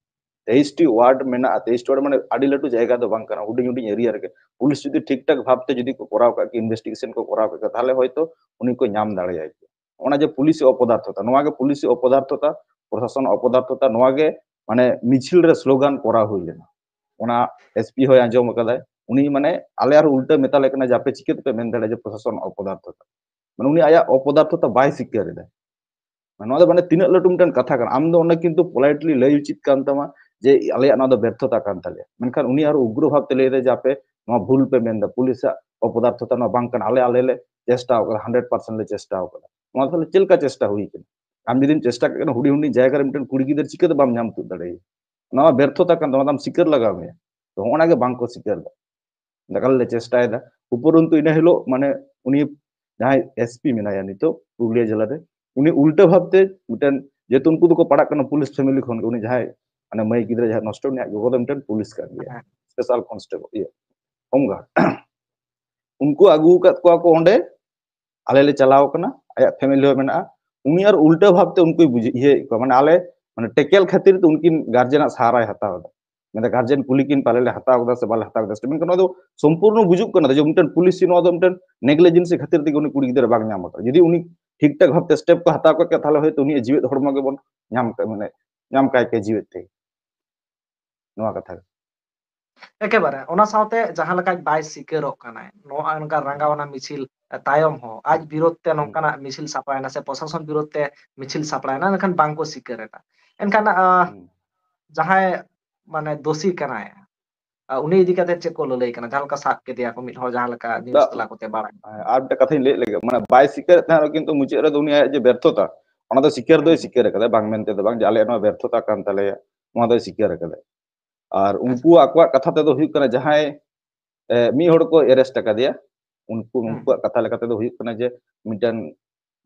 ᱛᱮᱭᱤᱥ ᱴᱤ ᱣᱟᱨᱰ ᱢᱮᱱᱟᱜᱼᱟ, ᱛᱮᱭᱤᱥ ᱴᱤ ᱣᱟᱨᱰ ᱢᱟᱱᱮ ᱟᱹᱰᱤ ᱞᱟᱹᱴᱩ ᱡᱟᱭᱜᱟ ᱫᱚ ᱵᱟᱝ ᱠᱟᱱᱟ, ᱦᱩᱰᱤᱧ ᱦᱩᱰᱤᱧ ᱮᱨᱤᱭᱟ ᱨᱮᱜᱮ᱾ ᱯᱩᱞᱤᱥ ᱡᱩᱫᱤ ᱴᱷᱤᱠ ᱴᱷᱟᱠ ᱵᱷᱟᱵᱛᱮ ᱡᱩᱫᱤ ᱠᱚ ᱠᱚᱨᱟᱣ ᱠᱟᱜ ᱠᱮᱭᱟ, ᱤᱱᱵᱷᱮᱥᱴᱤᱜᱮᱥᱚᱱ ᱠᱚ ᱠᱚᱨᱟᱣ ᱠᱟᱜ ᱠᱮᱭᱟ, ᱛᱟᱦᱚᱞᱮ ᱦᱚᱭᱛᱳ ᱩᱱᱤ ᱠᱚ ᱧᱟᱢ ᱫᱟᱲᱮᱭᱟᱭ ᱠᱮᱭᱟ᱾ ᱚᱱᱟ ᱡᱮ ᱯᱩᱞᱤᱥ ᱚᱯᱚᱫᱟᱨᱛᱷᱚᱛᱟ, ᱱᱚᱣᱟ ᱜᱮ ᱯᱩᱞᱤᱥ ᱚᱯᱚᱫᱟᱨᱛᱷᱚᱛᱟ, ᱯᱨᱚᱥᱟᱥᱚᱱ ᱚᱯᱚᱫᱟᱨᱛᱷᱚᱛᱟ, ᱱᱚᱣᱟ ᱜᱮ ᱢᱟᱱᱮ ᱢᱤᱪᱷᱤᱞ ᱨᱮ ᱥᱞᱳᱜᱟᱱ ᱠᱚᱨᱟᱣ ᱦᱩᱭ ᱞᱮᱱᱟ᱾ ᱚᱱᱟ ᱮᱥᱯᱤ ᱦᱚᱸᱭ ᱟᱸᱡᱚᱢ ᱟᱠᱟᱫᱟᱭ, ᱩᱱᱤ ᱢᱟᱱᱮ ᱟᱞᱮ ᱟᱨ ᱩᱞᱴᱟᱹ ᱢᱮᱛᱟ ᱞᱮ ᱠᱟᱱᱟ ᱡᱮ ᱟᱯᱮ ᱪᱤᱠᱟᱹ ᱛᱮᱯᱮ ᱢᱮᱱ ᱫᱟᱲᱮᱭᱟᱜᱼᱟ ᱡᱮ ᱯᱨᱚᱥᱟᱥᱚᱱ ᱚᱯᱚᱫᱟᱨᱛᱷᱚᱛᱟ? ᱢᱟᱱᱮ ᱩᱱᱤ ᱟᱭᱟᱜ ᱚᱯᱚᱫᱟᱨᱛᱷᱚᱛᱟ ᱵᱟᱭ ᱥᱤᱠᱟᱹᱨ ᱮᱫᱟ᱾ ᱱᱚᱣᱟ ᱫᱚ ᱢᱟᱱᱮ ᱛᱤᱱᱟᱹᱜ ᱞᱟᱹᱴᱩ ᱢᱤᱫᱴᱮᱱ ᱠᱟᱛᱷᱟ ᱠᱟᱱᱟ᱾ ᱟᱢ ᱫᱚ ᱚᱸᱰᱮ ᱠᱤᱱᱛᱩ ᱯᱚᱞᱟᱭᱤᱴᱞᱤ ᱞᱟᱹᱭ ᱩᱪᱤᱛ ᱠᱟᱱ ᱛᱟᱢᱟ ᱡᱮ ᱟᱞᱮᱭᱟᱜ ᱱᱚᱣᱟ ᱫᱚ ᱵᱮᱨᱛᱷᱚᱛᱟ ᱠᱟᱱ ᱛᱟᱞᱮᱭᱟ, ᱢᱮᱱᱠᱷᱟᱱ ᱩᱱᱤ ᱟᱨᱚ ᱩᱜᱽᱨᱚ ᱵᱷᱟᱵᱽ ᱛᱮ ᱞᱟᱹᱭ ᱮᱫᱟ ᱡᱮ ᱟᱯᱮ ᱱᱚᱣᱟ ᱵᱷᱩᱞ ᱯᱮ ᱢᱮᱱᱫᱟ, ᱯᱩᱞᱤᱥᱟᱜ ᱚᱯᱚᱫᱟᱨᱛᱷᱚᱛᱟ ᱱᱚᱣᱟ ᱵᱟᱝ ᱠᱟᱱᱟ, ᱟᱞᱮ ᱟᱞᱮ ᱞᱮ ᱪᱮᱥᱴᱟ ᱟᱠᱟᱫᱟ, ᱦᱟᱱᱰᱨᱮᱰ ᱯᱟᱨᱥᱮᱱᱴ ᱞᱮ ᱪᱮᱥᱴᱟ ᱟᱠᱟᱫᱟ᱾ ᱱᱚᱣᱟ ᱛᱟᱦᱚᱞᱮ ᱪᱮᱫ ᱞᱮᱠᱟ ᱪᱮᱥᱴᱟ ᱦᱩᱭ ᱠᱟᱱᱟ? ᱟᱢ ᱡᱩᱫᱤᱢ ᱪᱮᱥᱴᱟ ᱠᱮᱫ ᱠᱷᱟᱱ ᱦᱩᱰᱤᱧ ᱦᱩᱰᱤᱧ ᱡᱟᱭᱜᱟ ᱨᱮ ᱢᱤᱫᱴᱮᱱ ᱠᱩᱲᱤ ᱜᱤᱫᱟᱹᱨ ᱪᱤᱠᱟᱹᱛᱮ ᱵᱟᱢ ᱧᱟᱢ ᱛᱩᱫ ᱫᱟᱲᱮᱭᱟᱭᱟ? ᱱᱚᱣᱟ ᱵᱮᱨᱛᱷᱚᱛᱟ ᱠᱟᱱ ᱛᱟᱢᱟ, ᱟᱢ ᱥᱤᱠᱟᱹᱨ ᱞᱟᱜᱟᱣ ᱢᱮᱭᱟ᱾ ᱛᱚ ᱦᱚᱸᱜᱼᱚ ᱱᱟ ᱜᱮ ᱵᱟᱝ ᱠᱚ ᱥᱤᱠᱟᱹᱨ ᱮᱫᱟ᱾ ᱮᱠᱟᱞ ᱞᱮ ᱪᱮᱥᱴᱟᱭᱮᱫᱟ᱾ ᱩᱯᱚᱨᱚᱱᱛᱩ ᱤᱱᱟᱹ ᱦᱤᱞᱳᱜ ᱢᱟᱱᱮ ᱩᱱᱤ ᱡᱟᱦᱟᱸᱭ ᱮᱥᱯᱤ ᱢᱮᱱᱟᱭᱟ ᱱᱤᱛᱚᱜ ᱯᱩᱨᱩᱞᱤᱭᱟᱹ ᱡᱮᱞᱟ ᱨᱮ, ᱩᱱᱤ ᱩᱞᱴᱟᱹ ᱵᱷᱟᱵᱽᱛᱮ ᱢᱤᱫᱴᱮᱱ, ᱡᱮᱦᱮᱛᱩ ᱩᱱᱠᱩ ᱫᱚᱠᱚ ᱯᱟᱲᱟᱜ ᱠᱟᱱᱟ ᱯᱩᱞᱤᱥ ᱯᱷᱮᱢᱤᱞᱤ ᱠᱷᱚᱱ ᱜᱮ, ᱩᱱᱤ ᱡᱟᱦᱟᱸᱭ ᱢᱟᱱᱮ ᱢᱟᱹᱭ ᱜᱤᱫᱽᱨᱟᱹ ᱡᱟᱦᱟᱸᱭ ᱱᱚᱥᱴᱚ, ᱩᱱᱤᱭᱟᱜ ᱜᱚᱜᱚ ᱫᱚ ᱢᱤᱫᱴᱮᱱ ᱯᱩᱞᱤᱥ ᱠᱟᱱ ᱜᱮᱭᱟ, ᱦᱮᱸ᱾ ᱥᱯᱮᱥᱟᱞ ᱠᱚᱱᱥᱴᱮᱵᱚᱞ, ᱤᱭᱟᱹ, ᱦᱳᱢᱜᱟᱨᱰ᱾ ᱩᱱᱠᱩ ᱟᱹᱜᱩ ᱟᱠᱟᱫ ᱠᱚᱣᱟ ᱠᱚ ᱚᱸᱰᱮ, ᱟᱞᱮ ᱞᱮ ᱪᱟᱞᱟᱣ ᱠᱟᱱᱟ, ᱟᱭᱟᱜ ᱯᱷᱮᱢᱤᱞᱤ ᱦᱚᱸ ᱢᱮᱱᱟᱜᱼᱟ᱾ ᱩᱱᱤ ᱟᱨ ᱩᱞᱴᱟᱹ ᱵᱷᱟᱵᱽᱛᱮ ᱩᱱᱠᱩᱭ ᱵᱩᱡᱷᱟᱹᱣ ᱤᱭᱟᱹᱭᱮᱫ ᱠᱚᱣᱟ, ᱢᱟᱱᱮ ᱟᱞᱮ ᱢᱟᱱᱮ ᱴᱮᱠᱮᱞ ᱠᱷᱟᱹᱛᱤᱨ ᱛᱮ ᱩᱱᱠᱤᱱ ᱜᱟᱨᱡᱮᱱᱟᱜ ᱥᱟᱦᱟᱨᱟᱭ ᱦᱟᱛᱟᱣ ᱮᱫᱟ᱾ ᱢᱮᱱᱫᱟ ᱜᱟᱨᱡᱮᱱ ᱠᱩᱞᱤ ᱠᱤᱱ ᱯᱟᱞᱮ ᱞᱮ ᱦᱟᱛᱟᱣ ᱠᱮᱫᱟ ᱥᱮ ᱵᱟᱞᱮ ᱦᱟᱛᱟᱣ ᱠᱮᱫᱟ, ᱢᱮᱱᱠᱷᱟᱱ ᱱᱚᱣᱟ ᱫᱚ ᱥᱚᱢᱯᱩᱨᱱᱚ ᱵᱩᱡᱩᱜ ᱠᱟᱱᱟ ᱡᱮ ᱢᱤᱫᱴᱮᱱ ᱯᱩᱞᱤᱥᱤ ᱱᱚᱣᱟ ᱫᱚ ᱢᱤᱫᱴᱮᱱ ᱱᱮᱜᱽᱞᱤᱡᱮᱱᱥᱤ ᱠᱷᱟᱹᱛᱤᱨ ᱛᱮᱜᱮ ᱩᱱᱤ ᱠᱩᱲᱤ ᱜᱤᱫᱽᱨᱟᱹ ᱵᱟᱝ ᱧᱟᱢ ᱟᱠᱟᱱᱟ᱾ ᱡᱩᱫᱤ ᱩᱱᱤ ᱴᱷᱤᱠ ᱴᱷᱟᱠ ᱵᱷᱟᱵᱽᱛᱮ ᱥᱴᱮᱯ ᱠᱚ ᱦᱟᱛᱟᱣ ᱠᱚᱜ ᱠᱮᱭᱟ, ᱛᱟᱦᱚᱞᱮ ᱦᱚᱭᱛᱳ ᱩᱱᱤᱭᱟᱜ ᱡᱤᱣᱮᱫ ᱦᱚᱲᱢᱚ ᱜᱮᱵᱚᱱ ᱧᱟᱢ ᱠᱟ-, ᱢᱟᱱᱮ ᱧᱟᱢ ᱠᱟᱭ ᱠᱮᱭᱟ ᱡᱤᱣᱮᱫ ᱛᱮ᱾ ᱱᱚᱣᱟ ᱠᱟᱛᱷᱟ ᱜᱮ᱾ ᱮᱠᱮᱵᱟᱨᱮ ᱚᱱᱟ ᱥᱟᱶᱛᱮ ᱡᱟᱦᱟᱸ ᱞᱮᱠᱟ ᱵᱟᱭ ᱥᱤᱠᱟᱹᱨᱚᱜ ᱠᱟᱱᱟᱭ, ᱱᱚᱣᱟ ᱱᱚᱝᱠᱟ ᱨᱟᱸᱜᱟᱣᱱᱟ ᱢᱤᱪᱷᱤᱞ ᱛᱟᱭᱚᱢ ᱦᱚᱸ ᱟᱡ ᱵᱤᱨᱳᱫᱷ ᱛᱮ ᱱᱚᱝᱠᱟᱱᱟᱜ ᱢᱤᱪᱷᱤᱞ ᱥᱟᱯᱲᱟᱣᱮᱱᱟ ᱥᱮ ᱯᱨᱚᱥᱟᱥᱚᱱ ᱵᱤᱨᱳᱫᱷ ᱛᱮ ᱢᱤᱪᱷᱤᱞ ᱥᱟᱯᱲᱟᱣᱮᱱᱟ, ᱢᱮᱱᱠᱷᱟᱱ ᱵᱟᱝᱠᱚ ᱥᱤᱠᱟᱹᱨ ᱮᱫᱟ᱾ ᱮᱱᱠᱷᱟᱱ, ᱟᱸ, ᱦᱩᱸ᱾ ᱡᱟᱦᱟᱸᱭ ᱢᱟᱱᱮ ᱫᱳᱥᱤ ᱠᱟᱱᱟᱭ, ᱟᱸ, ᱩᱱᱤ ᱤᱫᱤ ᱠᱟᱛᱮ ᱪᱮᱫ ᱠᱚ ᱞᱟᱹᱞᱟᱹᱭ ᱠᱟᱱᱟ? ᱡᱟᱦᱟᱸ ᱞᱮᱠᱟ ᱥᱟᱵ ᱠᱮᱫᱮᱭᱟ ᱠᱚ ᱢᱤᱫ ᱦᱚᱲ, ᱡᱟᱦᱟᱸ ᱞᱮᱠᱟ ᱱᱤᱭᱩᱡᱽ ᱵᱟ-, ᱛᱟᱞᱟ ᱠᱚᱛᱮ ᱵᱟᱲᱟᱭ᱾ ᱦᱮᱸ, ᱟᱨ ᱢᱤᱫᱴᱮᱱ ᱠᱟᱛᱷᱟᱧ ᱞᱟᱹᱭ ᱞᱮᱜᱮ, ᱢᱟᱱᱮ ᱵᱟᱭ ᱥᱤᱠᱟᱹᱨᱮᱫ ᱛᱟᱦᱮᱸ ᱨᱮᱦᱚᱸ ᱠᱤᱱᱛᱩ ᱢᱩᱪᱟᱹᱫ ᱨᱮᱫᱚ ᱩᱱᱤ ᱟᱭᱟᱜ ᱡᱮ ᱵᱮᱨᱛᱷᱚᱛᱟ, ᱚᱱᱟ ᱫᱚ ᱥᱤᱠᱟᱹᱨ ᱫᱚᱭ ᱥᱤᱠᱟᱹᱨ ᱟᱠᱟᱫᱟ, ᱵᱟᱝ ᱢᱮᱱᱛᱮ ᱫᱚ ᱵᱟᱝ ᱡᱮ ᱟᱞᱮᱭᱟᱜ ᱱᱚᱣᱟ ᱵᱮᱨᱛᱷᱚᱛᱟ ᱠᱟᱱ ᱛᱟᱞᱮᱭᱟ, ᱱᱚᱣᱟ ᱫᱚᱭ ᱥᱤᱠᱟᱹᱨ ᱟᱠᱟᱫᱟ᱾ ᱟᱨ ᱩᱱᱠᱩᱣᱟᱜ, ᱟᱠᱚᱣᱟᱜ ᱠᱟᱛᱷᱟ ᱛᱮᱫᱚ ᱦᱩᱭᱩᱜ ᱠᱟᱱᱟ, ᱡᱟᱦᱟᱸᱭ ᱮ, ᱢᱤᱫ ᱦᱚᱲ ᱠᱚ arrest ᱟᱠᱟᱫᱮᱭᱟ, ᱩᱱᱠᱩ ᱩᱱᱠᱩᱣᱟᱜ ᱠᱟᱛᱷᱟ ᱞᱮᱠᱟ ᱛᱮᱫᱚ ᱦᱩᱭᱩᱜ ᱠᱟᱱᱟ ᱡᱮ ᱢᱤᱫᱴᱟᱝ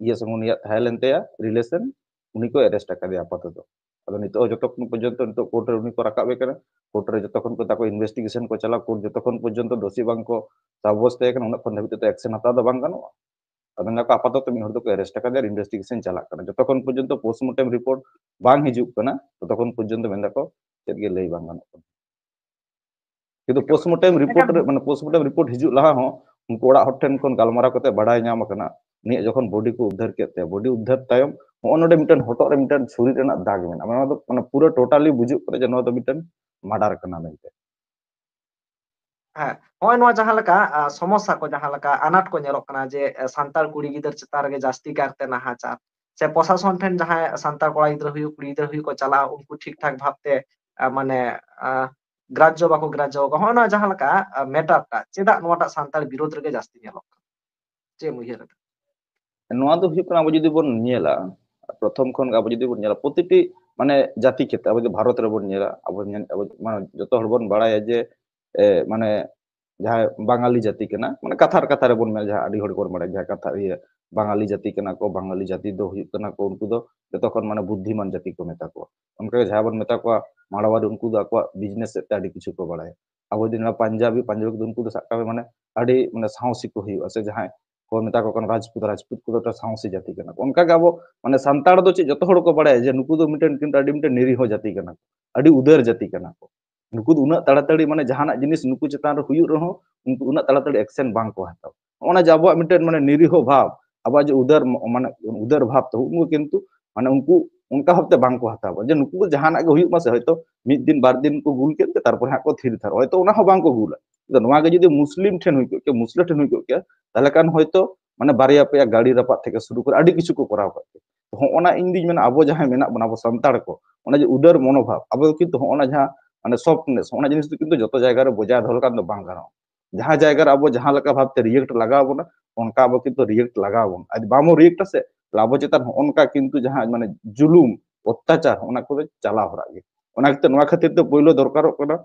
ᱤᱭᱟᱹ ᱥᱚᱸᱜᱮ ᱩᱱᱤᱭᱟᱜ ᱛᱟᱦᱮᱸ ᱞᱮᱱ ᱛᱟᱭᱟ relation, ᱩᱱᱤ ᱠᱚ arrest ᱟᱠᱟᱫᱮᱭᱟ ᱟᱯᱟᱛᱚᱛᱚ᱾ ᱟᱫᱚ ᱱᱤᱛᱚᱜ ᱦᱚᱸ ᱡᱚᱛᱚᱠᱷᱚᱱ ᱯᱚᱨᱡᱚᱱᱛᱚ ᱱᱤᱛᱚᱜ court ᱨᱮ ᱩᱱᱤ ᱠᱚ ᱨᱟᱠᱟᱵ ᱮ ᱠᱟᱱᱟ, court ᱨᱮ ᱡᱚᱛᱚᱠᱷᱚᱱ ᱯᱚᱨᱡᱚᱱᱛᱚ ᱟᱠᱚ investigation ᱠᱚ ᱪᱟᱞᱟᱣ, court ᱡᱚᱛᱚᱠᱷᱚᱱ ᱯᱚᱨᱡᱚᱱᱛᱚ ᱫᱳᱥᱤ ᱵᱟᱝ ᱠᱚ ᱥᱟᱵᱚᱥᱛᱟᱭ ᱠᱟᱱᱟ, ᱩᱱᱟᱹᱜ ᱠᱷᱚᱱ ᱫᱷᱟᱹᱵᱤᱡ ᱛᱮᱫᱚ action ᱦᱟᱛᱟᱣ ᱫᱚ ᱵᱟᱝ ᱜᱟᱱᱚᱜᱼᱟ᱾ ᱟᱫᱚ ᱢᱮᱱ ᱫᱟᱠᱚ ᱟᱯᱟᱛᱚᱛᱚ ᱢᱤᱫ ᱦᱚᱲ ᱫᱚᱠᱚ arrest ᱟᱠᱟᱫᱮᱭᱟ, investigation ᱪᱟᱞᱟᱜ ᱠᱟᱱᱟ᱾ ᱡᱚᱛᱚᱠᱷᱚᱱ ᱯᱚᱨᱡᱚᱱᱛᱚ postmortem report ᱵᱟᱝ ᱦᱤᱡᱩᱜ ᱠᱟᱱᱟ, ᱛᱚᱛᱚᱠᱷᱚᱱ ᱯᱚᱨᱡᱚᱱᱛᱚ ᱢᱮᱱ ᱫᱟᱠᱚ ᱪᱮᱫ ᱜᱮ ᱞᱟᱹᱭ ᱵᱟᱝ ᱜᱟᱱᱚᱜ ᱠᱟᱱᱟ᱾ ᱠᱤᱱᱛᱩ postmortem report ᱨᱮ, ᱢᱟᱱᱮ postmortem report ᱦᱤᱡᱩᱜ ᱞᱟᱦᱟ ᱦᱚᱸ ᱩᱱᱠᱩ ᱚᱲᱟᱜ ᱦᱚᱲ ᱴᱷᱮᱱ ᱠᱷᱚᱱ ᱜᱟᱞᱢᱟᱨᱟᱣ ᱠᱟᱛᱮ ᱵᱟᱰᱟᱭ ᱧᱟᱢ ᱟᱠᱟᱱᱟ, ᱩᱱᱤᱭᱟᱜ ᱡᱚᱠᱷᱚᱱ body ᱠᱚ ᱩᱫᱽᱫᱷᱟᱹᱨ ᱠᱮᱫ ᱛᱟᱭᱟ, body ᱩᱫᱽᱫᱷᱟᱹᱨ ᱛᱟᱭᱚᱢ ᱦᱚᱸᱜᱼᱚ ᱱᱚᱰᱮ ᱢᱤᱫᱴᱮᱱ ᱦᱚᱴᱚᱜ ᱨᱮ ᱢᱤᱫᱴᱮᱱ ᱪᱷᱩᱨᱤ ᱨᱮᱱᱟᱜ ᱫᱟᱜᱽ ᱢᱮᱱᱟᱜᱼᱟ᱾ ᱢᱟᱱᱮ ᱱᱚᱣᱟ ᱫᱚ ᱢᱟᱱᱮ ᱯᱩᱨᱟᱹ totally ᱵᱩᱡᱩᱜ ᱠᱟᱱᱟ ᱡᱮ ᱱᱚᱣᱟ ᱫᱚ ᱢᱤᱫᱴᱮᱱ murder ᱠᱟᱱᱟ ᱢᱮᱱᱛᱮ᱾ ᱦᱮᱸ, ᱱᱚᱜᱼᱚᱭ ᱱᱚᱣᱟ ᱡᱟᱦᱟᱸ ᱞᱮᱠᱟ, ᱟ, ᱥᱚᱢᱚᱥᱥᱟ ᱠᱚ, ᱡᱟᱦᱟᱸ ᱞᱮᱠᱟ ᱟᱱᱟᱴ ᱠᱚ ᱧᱮᱞᱚᱜ ᱠᱟᱱᱟ ᱡᱮ, ᱮ, ᱥᱟᱱᱛᱟᱲ ᱠᱩᱲᱤ ᱜᱤᱫᱟᱹᱨ ᱪᱮᱛᱟᱱ ᱨᱮᱜᱮ ᱡᱟᱹᱥᱛᱤ ᱠᱟᱨᱛᱮ ᱱᱟᱦᱟᱪᱟᱨ, ᱥᱮ ᱯᱨᱚᱥᱟᱥᱚᱱ ᱴᱷᱮᱱ ᱡᱟᱦᱟᱸᱭ ᱥᱟᱱᱛᱟᱲ ᱠᱚᱲᱟ ᱜᱤᱫᱽᱨᱟᱹ ᱦᱩᱭᱩᱜ, ᱠᱩᱲᱤ ᱜᱤᱫᱽᱨᱟᱹ ᱦᱩᱭᱩᱜ ᱠᱚ ᱪᱟᱞᱟᱜᱼᱟ, ᱩᱱᱠᱩ ᱴᱷᱤᱠ ᱴᱷᱟᱠ ᱵᱷᱟᱵᱛᱮ, ᱟ, ᱢᱟᱱᱮ, ᱟ, ᱜᱨᱟᱡᱽᱡᱚ ᱵᱟᱠᱚ ᱜᱨᱟᱡᱽᱡᱚ ᱟᱠᱚ, ᱦᱚᱸᱜᱼᱚ ᱱᱚᱣᱟ ᱡᱟᱦᱟᱸ ᱞᱮᱠᱟ, ᱟ, matter ᱴᱟᱜ ᱪᱮᱫᱟᱜ ᱱᱚᱣᱟᱴᱟᱜ ᱥᱟᱱᱛᱟᱲ ᱵᱤᱨᱳᱫᱷ ᱨᱮᱜᱮ ᱡᱟᱹᱥᱛᱤ ᱧᱮᱞᱚᱜ ᱠᱟᱱᱟ? ᱪᱮᱫ ᱮᱢ ᱩᱭᱦᱟᱹᱨ ᱮᱫᱟ? ᱱᱚᱣᱟ ᱫᱚ ᱦᱩᱭᱩᱜ ᱠᱟᱱᱟ, ᱟᱵᱚ ᱡᱩᱫᱤ ᱵᱚᱱ ᱧᱮᱞᱟ, ᱯᱨᱚᱛᱷᱚᱢ ᱠᱷᱚᱱ ᱜᱮ ᱟᱵᱚ ᱡᱩᱫᱤ ᱵᱚᱱ ᱧᱮᱞᱟ, ᱯᱨᱚᱛᱤᱴᱤ ᱢᱟᱱᱮ ᱡᱟᱹᱛᱤ ᱠᱷᱮᱛᱨᱮ, ᱟᱵᱚ ᱡᱩᱫᱤ ᱵᱷᱟᱨᱚᱛ ᱨᱮᱵᱚᱱ ᱧᱮᱞᱟ, ᱟᱵᱚ ᱧᱮᱞ, ᱟᱵᱚ ᱢᱟᱱᱮ ᱡᱚᱛᱚ ᱦᱚᱲ ᱵᱚᱱ ᱵᱟᱲᱟᱭᱟ ᱡᱮ, ᱮ, ᱢᱟᱱᱮ ᱡᱟᱦᱟᱸᱭ ᱵᱟᱝᱟᱞᱤ ᱡᱟᱹᱛᱤ ᱠᱟᱱᱟ, ᱢᱟᱱᱮ ᱠᱟᱛᱷᱟ ᱠᱟᱛᱷᱟ ᱨᱮᱵᱚᱱ ᱢᱮᱱᱟ, ᱡᱟᱦᱟᱸ ᱟᱹᱰᱤ ᱦᱚᱲ ᱜᱮᱵᱚᱱ ᱵᱟᱲᱟᱭᱟ, ᱡᱟᱦᱟᱸ ᱠᱟᱛᱷᱟ ᱤᱭᱟᱹ ᱵᱟᱝᱟᱞᱤ ᱡᱟᱹᱛᱤ ᱠᱟᱱᱟ ᱠᱚ, ᱵᱟᱝᱟᱞᱤ ᱡᱟᱹᱛᱤ ᱫᱚ ᱦᱩᱭᱩᱜ ᱠᱟᱱᱟ ᱠᱚ, ᱩᱱᱠᱩ ᱫᱚ ᱡᱚᱛᱚ ᱠᱷᱚᱱ ᱢᱟᱱᱮ ᱵᱩᱫᱽᱫᱷᱤᱢᱟᱱ ᱡᱟᱹᱛᱤ ᱠᱚ ᱢᱮᱛᱟ ᱠᱚᱣᱟ᱾ ᱚᱱᱠᱟᱜᱮ ᱡᱟᱦᱟᱸ ᱵᱚᱱ ᱢᱮᱛᱟ ᱠᱚᱣᱟ ᱢᱟᱲᱣᱟᱨᱤ, ᱩᱱᱠᱩ ᱫᱚ ᱟᱠᱚᱣᱟᱜ business ᱥᱮᱫ ᱛᱮ ᱟᱹᱰᱤ ᱠᱤᱪᱷᱩ ᱠᱚ ᱵᱟᱲᱟᱭᱟ᱾ ᱟᱵᱚ ᱡᱩᱫᱤ ᱱᱚᱣᱟ ᱯᱟᱧᱡᱟᱵᱤ, ᱯᱟᱧᱡᱟᱵᱤ ᱠᱚᱫᱚ ᱩᱱᱠᱩ ᱫᱚ ᱥᱟᱵ ᱠᱟᱜ ᱢᱮ ᱢᱟᱱᱮ ᱟᱹᱰᱤ ᱢᱟᱱᱮ ᱥᱟᱦᱚᱥᱤ ᱠᱚ ᱦᱩᱭᱩᱜᱼᱟ, ᱥᱮ ᱡᱟᱦᱟᱸᱭ ᱠᱚ ᱢᱮᱛᱟ ᱠᱚ ᱠᱟᱱᱟ ᱨᱟᱡᱽᱯᱩᱛ, ᱨᱟᱡᱽᱯᱩᱛ ᱠᱚᱫᱚ ᱢᱤᱫᱴᱟᱝ ᱥᱟᱦᱚᱥᱤ ᱡᱟᱹᱛᱤ ᱠᱟᱱᱟ ᱠᱚ᱾ ᱚᱱᱠᱟᱜᱮ ᱟᱵᱚ ᱢᱟᱱᱮ ᱥᱟᱱᱛᱟᱲ ᱫᱚ ᱪᱮᱫ ᱡᱚᱛᱚ ᱦᱚᱲ ᱠᱚ ᱵᱟᱲᱟᱭᱟ ᱡᱮ ᱱᱩᱠᱩ ᱫᱚ ᱢᱤᱫᱴᱮᱱ ᱠᱤᱱᱛᱩ ᱟᱹᱰᱤ ᱢᱤᱫᱴᱮᱱ ᱱᱤᱨᱤᱦᱚ ᱡᱟᱹᱛᱤ ᱠᱟᱱᱟ ᱠᱚ, ᱟᱹᱰᱤ ᱩᱫᱟᱹᱨ ᱡᱟᱹᱛᱤ ᱠᱟᱱᱟ ᱠᱚ᱾ ᱱᱩᱠᱩ ᱫᱚ ᱩᱱᱟᱹᱜ ᱛᱟᱲᱟᱛᱟᱲᱤ ᱢᱟᱱᱮ ᱡᱟᱦᱟᱱᱟᱜ ᱡᱤᱱᱤᱥ ᱱᱩᱠᱩ ᱪᱮᱛᱟᱱ ᱨᱮ ᱦᱩᱭᱩᱜ ᱨᱮᱦᱚᱸ ᱩᱱᱠᱩ ᱩᱱᱟᱹᱜ ᱛᱟᱲᱟᱛᱟᱲᱤ action ᱵᱟᱝ ᱠᱚ ᱦᱟᱛᱟᱣᱟ᱾ ᱚᱱᱟ ᱡᱮ ᱟᱵᱚᱣᱟᱜ ᱢᱤᱫᱴᱮᱱ ᱢᱟᱱᱮ ᱱᱤᱨᱤᱦᱚ ᱵᱷᱟᱵᱽ, ᱟᱵᱚᱣᱟᱜ ᱡᱮ ᱩᱫᱟᱹᱨ ᱢᱚ-, ᱢᱟᱱᱮ ᱩᱫᱟᱹᱨ ᱵᱷᱟᱵᱽ ᱛᱟᱵᱚ, ᱩᱱᱠᱩ ᱠᱤᱱᱛᱩ ᱢᱟᱱᱮ ᱩᱱᱠᱩ ᱚᱱᱠᱟ ᱵᱷᱟᱵᱽᱛᱮ ᱵᱟᱝ ᱠᱚ ᱦᱟᱛᱟᱣᱟ ᱡᱮ ᱱᱩᱠᱩ ᱫᱚ ᱡᱟᱦᱟᱱᱟᱜ ᱜᱮ ᱦᱩᱭᱩᱜ ᱢᱟ ᱥᱮ, ᱦᱚᱭᱛᱳ ᱢᱤᱫ ᱫᱤᱱ ᱵᱟᱨ ᱫᱤᱱ ᱠᱚ ᱜᱩᱞ ᱠᱮᱫ ᱛᱮ ᱛᱟᱨᱯᱚᱨᱮ ᱦᱟᱸᱜ ᱠᱚ ᱛᱷᱤᱨ ᱛᱷᱟᱨ, ᱦᱚᱭᱛᱳ ᱚᱱᱟ ᱦᱚᱸ ᱵᱟᱝ ᱠᱚ ᱜᱩᱞᱟ᱾ ᱟᱫᱚ ᱱᱚᱣᱟ ᱜᱮ ᱡᱩᱫᱤ ᱢᱩᱥᱞᱤᱢ ᱴᱷᱮᱱ ᱦᱩᱭ ᱠᱚᱜ ᱠᱮᱭᱟ, ᱢᱩᱥᱞᱟᱹ ᱴᱷᱮᱱ ᱦᱩᱭ ᱠᱚᱜ ᱠᱮᱭᱟ, ᱛᱟᱦᱚᱞᱮ ᱠᱷᱟᱱ ᱦᱚᱭᱛᱳ ᱢᱟᱱᱮ ᱵᱟᱨᱭᱟ ᱯᱮᱭᱟ ᱜᱟᱹᱲᱤ ᱨᱟᱯᱟᱜ ᱛᱷᱮᱠᱮ ᱥᱩᱨᱩ ᱠᱚᱨᱮ ᱟᱹᱰᱤ ᱠᱤᱪᱷᱩ ᱠᱚ ᱠᱚᱨᱟᱣ ᱠᱟᱜ ᱠᱮᱭᱟ᱾ ᱛᱚ ᱦᱚᱸᱜᱼᱚᱱᱟ ᱤᱧ ᱫᱩᱧ ᱢᱮᱱᱟ, ᱟᱵᱚ ᱡᱟᱦᱟᱸᱭ ᱢᱮᱱᱟᱜ ᱵᱚᱱᱟ, ᱟᱵᱚ ᱥᱟᱱᱛᱟᱲ ᱠᱚ, ᱚᱱᱟ ᱡᱮ ᱩᱫᱟᱹᱨ ᱢᱚᱱᱳᱵᱷᱟᱵᱽ, ᱟᱵᱚ ᱫᱚ ᱠᱤᱱᱛᱩ ᱦᱚᱸᱜᱼᱚᱱᱟ ᱡᱟᱦᱟᱸ ᱢᱟᱱᱮ softness, ᱚᱱᱟ ᱡᱤᱱᱤᱥ ᱫᱚ ᱠᱤᱱᱛᱩ ᱡᱚᱛᱚ ᱡᱟᱭᱜᱟ ᱨᱮ ᱵᱚᱡᱟᱭ ᱫᱚᱦᱚ ᱞᱮᱠᱷᱟᱱ ᱫᱚ ᱵᱟᱝ ᱜᱟᱱᱚᱜᱼᱟ᱾ ᱡᱟᱦᱟᱸ ᱡᱟᱭᱜᱟ ᱨᱮ ᱟᱵᱚ ᱡᱟᱦᱟᱸ ᱞᱮᱠᱟ ᱵᱷᱟᱵᱽᱛᱮ react ᱞᱟᱜᱟᱣ ᱵᱚᱱᱟ, ᱚᱱᱠᱟ ᱟᱵᱚ ᱠᱤᱱᱛᱩ react ᱞᱟᱜᱟᱣ ᱵᱚᱱᱟ᱾ ᱟᱨ ᱵᱟᱵᱚ react ᱟ ᱥᱮ, ᱛᱟᱦᱞᱮ ᱟᱵᱚ ᱪᱮᱛᱟᱱ ᱦᱚᱸᱜᱼᱚ ᱱᱚᱝᱠᱟ ᱠᱤᱱᱛᱩ ᱡᱟᱦᱟᱸ ᱢᱟᱱᱮ ᱡᱩᱞᱩᱢ, ᱚᱛᱛᱟᱪᱟᱨ, ᱚᱱᱟ ᱠᱚᱫᱚ ᱪᱟᱞᱟᱣ ᱦᱚᱨᱟᱜ ᱜᱮ᱾ ᱚᱱᱟ ᱠᱷᱟᱹᱛᱤᱨ ᱱᱚᱣᱟ ᱠᱷᱟᱹᱛᱤᱨ ᱛᱮ ᱯᱳᱭᱞᱳ ᱫᱚᱨᱠᱟᱨᱚᱜ ᱠᱟᱱᱟ,